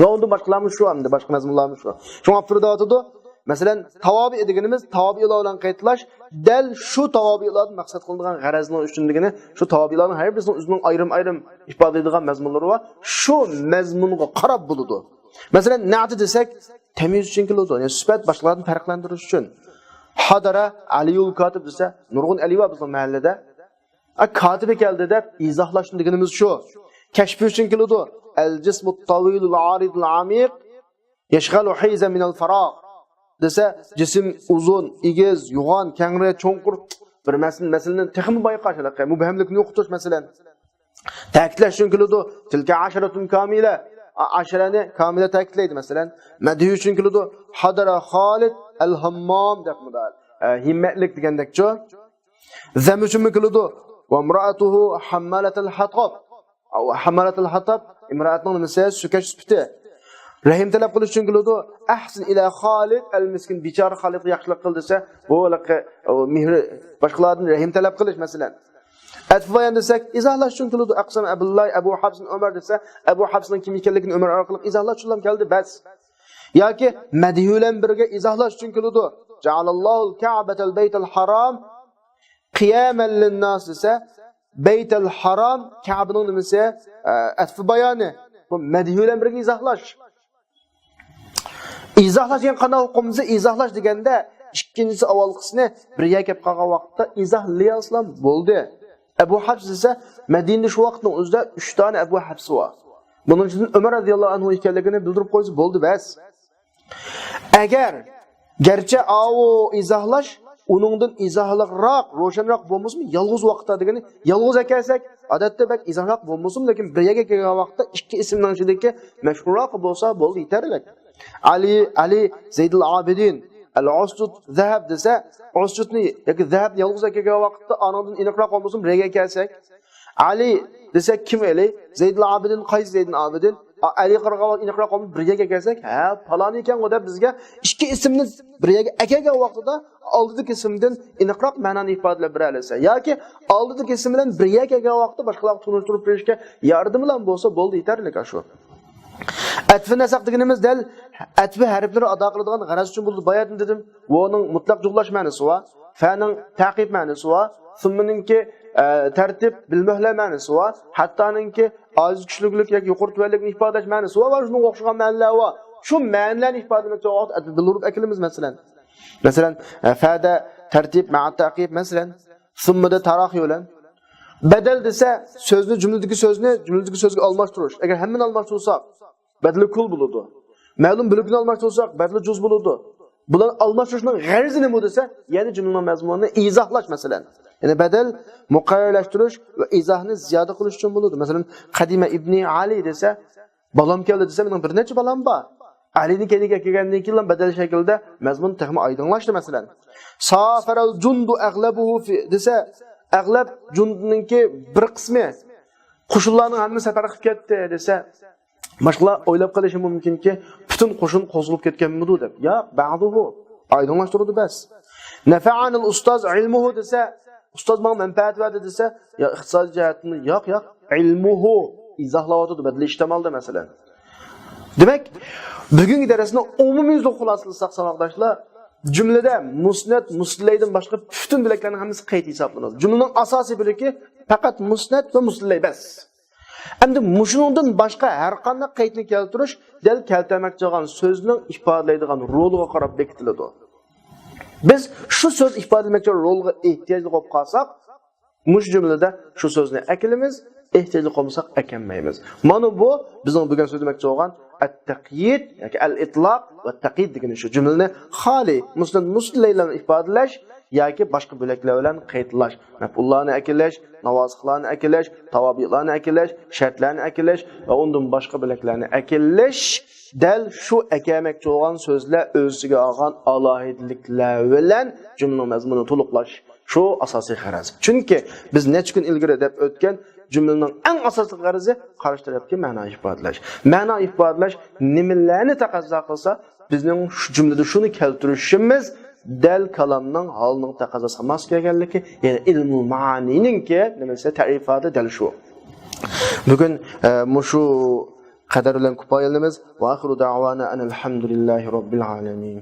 ۋە ئۇندىن باشقىلارمۇ شۇ، ئەمدى باشقا مەزمۇنلارمۇ شۇ. شۇڭا ئاپتور دەۋاتىدۇ، مەسىلەن، تاۋابىئ دېگىنىمىز تاۋابىئلار بىلەن قايتىلاش، دەل شۇ تاۋابىئلاردىن مەقسەت قىلىنىدىغان غەرەزنىڭ ئۈچۈن دېگىنى، شۇ تاۋابىئلارنىڭ ھەر بىرسىنىڭ ئۆزىنىڭ ئايرىم-ئايرىم ئىپادىلەيدىغان مەزمۇنلىرى بار. شۇ مەزمۇنغا قاراپ بولىدۇ. مەسىلەن، نەئتى دېسەك، تەميىز ئۈچۈن كېلىدۇ، يەنى سۈپەت باشقىلاردىن پەرقلەندۈرۈش ئۈچۈن. ھادارە ئەلىيۇل كاتىب دېسە، نۇرغۇن ئەلى بار بىزنىڭ مەھەللىدە. ئە، كاتىبى كەلدى دەپ ئىزاھلاشنى دېگىنىمىز شۇ. كەشپى ئۈچۈن كېلىدۇ. ئەل جىسمۇت تاۋىلۇل ئارىدۇل ئامىق يەشغەلۇ ھەيزەن مىنەل فاراغ دېسە، جىسىم ئۇزۇن، ئېگىز، يوغان، كەڭرى، چوڭقۇر بىر مەسىلە، مەسىلىنى تېخىمۇ بايقاش، ھېلىقى مۇبھەملىكنى يوقىتىش، مەسىلەن. تەكىتلەش ئۈچۈن كېلىدۇ. تىلكە ئەشرەتۇن كامىلە. ئا-، ئەشرەنى كامىلە تەكىتلەيدۇ، مەسىلەن. مەدھىي ئۈچۈن كېلىدۇ. ھادارە خالىد ئەل ھاممام دەپ مۇنداق. ئە، ھىممەتلىك دېگەندەكچۇ. زەم ئۈچۈنمۇ كېلىدۇ. ۋە ئىمرائەتۇھۇ ھەممالەتەل ھەتاب. ھەممالەتەل ھەتاب، ئىمرائەتنىڭ نېمىسى؟ سۆكەش سۈپىتى. رەھىم تەلەپ قىلىش ئۈچۈن كېلىدۇ. ئەھسىن ئىلە خالىد ئەل مىسكىن، بىچارە خالىدقا ياخشىلىق قىل دېسە، بۇ ھېلىقى، ئۇ، مېھرى، باشقىلاردىن رەھىم تەلەپ قىلىش، مەسىلەن. ئەتفى بايان دېسەك، ئىزاھلاش ئۈچۈن كېلىدۇ. ئەقسەم ئەبۇللاي ئەبۇ ھەفسىن ئۆمەر دېسە، ئەبۇ ھەفسنىڭ كىم ئىكەنلىكىنى ئۆمەر ئارقىلىق ئىزاھلاش ئۈچۈنلا كەلدى، بەس. ياكى مەدھىي بىلەن بىرگە ئىزاھلاش ئۈچۈن كېلىدۇ. جەئەلەللاھۇل كەئبەتەل بەيتەل ھارام قىيامەن لىنناس دېسە، بەيتەل ھارام، كەبىنىڭ نېمىسى؟ ئە، ئەتفى بايانى. بۇ مەدھىي بىلەن بىرگە ئىزاھلاش. ئىزاھلاش دېگەن قانداق ئۇقۇم دېسە، ئىزاھلاش دېگەندە ئىككىنچىسى ئاۋۋالقىسىنى بىر يەرگە كەپ قالغان ۋاقىتتا ئىزاھلىيالسىلا بولدى. ئەبۇ ھەپس دېسە، مەدىنىدە شۇ ۋاقىتنىڭ ئۆزىدە ئۈچ دانە ئەبۇ ھەپس بار. بۇنىڭ ئىچىدىن ئۆمەر رەزىياللاھۇ ئەنھۇ ئىكەنلىكىنى بىلدۈرۈپ قويسا بولدى، بەس. ئەگەر، گەرچە ئاۋۇ ئىزاھلاش ئۇنىڭدىن ئىزاھلىقراق، روشەنراق بولمىسىمۇ، يالغۇز ۋاقىتتا دېگىنى، يالغۇز ئەكەلسەك، ئادەتتە بەك ئىزاھراق بولمىسىمۇ، لېكىن بىر يەرگە كەلگەن ۋاقىتتا ئىككى ئىسىمنىڭ ئىچىدىكى مەشھۇرراقى بولسا بولدى، يېتەرلىك. ئەلى، ئەلى، زەيدۇل ئابىدىن، ئەل ئۇسجۇد، زەھەب دېسە، ئۇسجۇدنى ياكى زەھەبنى يالغۇز ئەكەلگەن ۋاقىتتا ئانىڭدىن ئېنىقراق بولمىسىمۇ، بىر يەرگە كەلسەك، ئەلى دېسەك، كىم ئەلى؟ زەيدۇل ئابىدىن، قايسى زەيدۇل ئابىدىن؟ ئا، ئەلى قارىغان ئېنىقراق بولمىدى، بىر يەرگە كەلسەك، ھە، پالان ئىكەنغۇ دەپ بىزگە ئىككى ئىسىمنى بىر يەرگە ئەكەلگەن ۋاقتىدا ئالدىدىكى ئىسىمدىن ئېنىقراق مەنانى ئىپادىلەپ بېرەلىسە، ياكى ئالدىدىكى ئىسىم بىلەن بىر يەرگە كەلگەن ۋاقتىدا باشقىلارغا تونۇشتۇرۇپ بېرىشكە ياردىمى بىلەن بولسا بولدى، يېتەرلىك ئاشۇ. ئەتفى نەسەق دېگىنىمىز دەل ئەتفى ھەرپلىرى ئادا قىلىدىغان غەرەز ئۈچۈن بولىدۇ. باياتىن دېدىم، ۋونىڭ مۇتلەق جۇغلاش مەنىسى بار، فەنىڭ تەقىب مەنىسى بار، سۇممىنىڭكى، ئە، تەرتىپ، بىلمۆھلە مەنىسى بار، ھەتتانىڭكى ئاجىز كۈچلۈكلۈك ياكى يۇقىرى تۆۋەنلىكنى ئىپادىلەش مەنىسى بار، ۋە شۇنىڭغا ئوخشىغان مەنىلەر بار. شۇ مەنىلەرنى ئىپادىلىمەكچى بولغان ۋاقىت ئەتفى بىلدۈرۈپ ئەكېلىمىز، مەسىلەن. مەسىلەن، ئە، فەدە تەرتىپ مەئە تەقىب، مەسىلەن. سۇممىدا تاراخى بىلەن. بەدەل دېسە، سۆزنى، جۈملىدىكى سۆزنى جۈملىدىكى سۆزگە ئالماشتۇرۇش. ئەگەر ھەممىنى ئالماشتۇرساق، بەدىلى كۇل بولىدۇ. مەلۇم بۆلۈكنى ئالماشتۇرساق، بەدىلى جۇز بولىدۇ. بۇلارنى ئالماشتۇرۇشنىڭ غەرىزى نېمە دېسە، يەنى جۈملىنىڭ مەزمۇنىنى ئىزاھلاش، مەسىلەن. يەنى بەدەل مۇقەررەرلەشتۈرۈش ۋە ئىزاھنى زىيادە قىلىش ئۈچۈن بولىدۇ. مەسىلەن، قەدىمە ئىبنى ئەلى دېسە، بالام كەلدى دېسە، مېنىڭ بىر نەچچە بالام بار. ئەلىنىڭ كەينىگە كەلگەندىن كېيىن بەدەل شەكلىدە مەزمۇن تېخىمۇ ئايدىڭلاشتى، مەسىلەن. سافەرەل جۇندۇ ئەغلەبۇھۇ فى دېسە، ئەغلەب جۇندنىڭكى بىر قىسمى، قوشۇنلارنىڭ ھەممىسى سەپەر قىلىپ كەتتى دېسە، باشقىلار ئويلاپ قېلىشى مۇمكىنكى، پۈتۈن قوشۇن قوزغىلىپ كەتكەنمىدۇ دەپ. ياق، بەزۇھۇ، ئايدىڭلاشتۇرىدۇ بەس. نەفەئەنىل ئۇستاز ئىلمۇھۇ دېسە، ئۇستاز ماڭا مەنپەئەت بەردى دېسە، يا ئىقتىسادىي جەھەتتىن ياق، ياق، ئىلمۇھۇ ئىزاھلاۋاتىدۇ، بەدىلى ئىشتەمالدا، مەسىلەن. دېمەك، بۈگۈنكى دەرسنى ئومۇميۈزلۈك خۇلاسىلىساق، ساۋاقداشلار، جۈملىدە مۇسنەت، مۇستىلەيدىن باشقا پۈتۈن بۆلەكلەرنىڭ ھەممىسى قەيت ھېسابلىنىدۇ. جۈملىنىڭ ئاساسىي بۆلىكى پەقەت مۇسنەت ۋە مۇستىلەي بەس. ئەمدى مۇشۇنىڭدىن باشقا ھەر قانداق قەيتنى كەلتۈرۈش دەل كەلتۈرمەكچى بولغان سۆزنىڭ ئىپادىلەيدىغان رولىغا قاراپ بېكىتىلىدۇ. بىز شۇ سۆز ئىپادىلىمەكچى رولغا ئېھتىياجلىق بولۇپ قالساق، مۇشۇ جۈملىدە شۇ سۆزنى ئەكېلىمىز، ئېھتىياجلىق بولمىساق ئەكەلمەيمىز. مانا بۇ بىزنىڭ بۈگۈن سۆزلىمەكچى بولغان ئەت-تەقيىد ياكى ئەل-ئىتلاق ۋە تەقيىد دېگىنى شۇ. جۈملىنى خالىي، مۇسنەت، مۇستىلەيلەرنى ئىپادىلەش، ياكى باشقا بۆلەكلەر بىلەن قايتىلاش، مەپئۇللارنى ئەكېلىش، ناۋاسىخلارنى ئەكېلىش، تاۋابىئلارنى ئەكېلىش، شەرتلەرنى ئەكېلىش ۋە ئۇندىن باشقا بۆلەكلەرنى ئەكېلىش دەل شۇ ئەكەلمەكچى بولغان سۆزلەر ئۆز ئىچىگە ئالغان ئالاھىدىلىكلەر بىلەن جۈملىنىڭ مەزمۇنىنى تولۇقلاش. شۇ ئاساسىي غەرەز. چۈنكى بىز نەچچە كۈن ئىلگىرى دەپ ئۆتكەن جۈملىنىڭ ئەڭ ئاساسلىق غەرىزى قارشى تەرەپكە مەنا ئىپادىلەش. مەنا ئىپادىلەش نېمىلەرنى تەقەززا قىلسا، بىزنىڭ شۇ جۈملىدە شۇنى كەلتۈرۈشىمىز دەل كالامنىڭ ھالىنىڭ تەقەززاسىغا ماس كەلگەنلىكى، يەنى ئىلمۇل مانىنىڭكى نېمىسى، تەرىپاتى دەل شۇ. بۈگۈن ئە، مۇشۇ قەدەر بىلەن كۇپايىلىنىمىز. ۋە ئاخىرۇ دەۋانا ئەنىل ھەمدۇلىللاھى رەببىل ئالەمىن.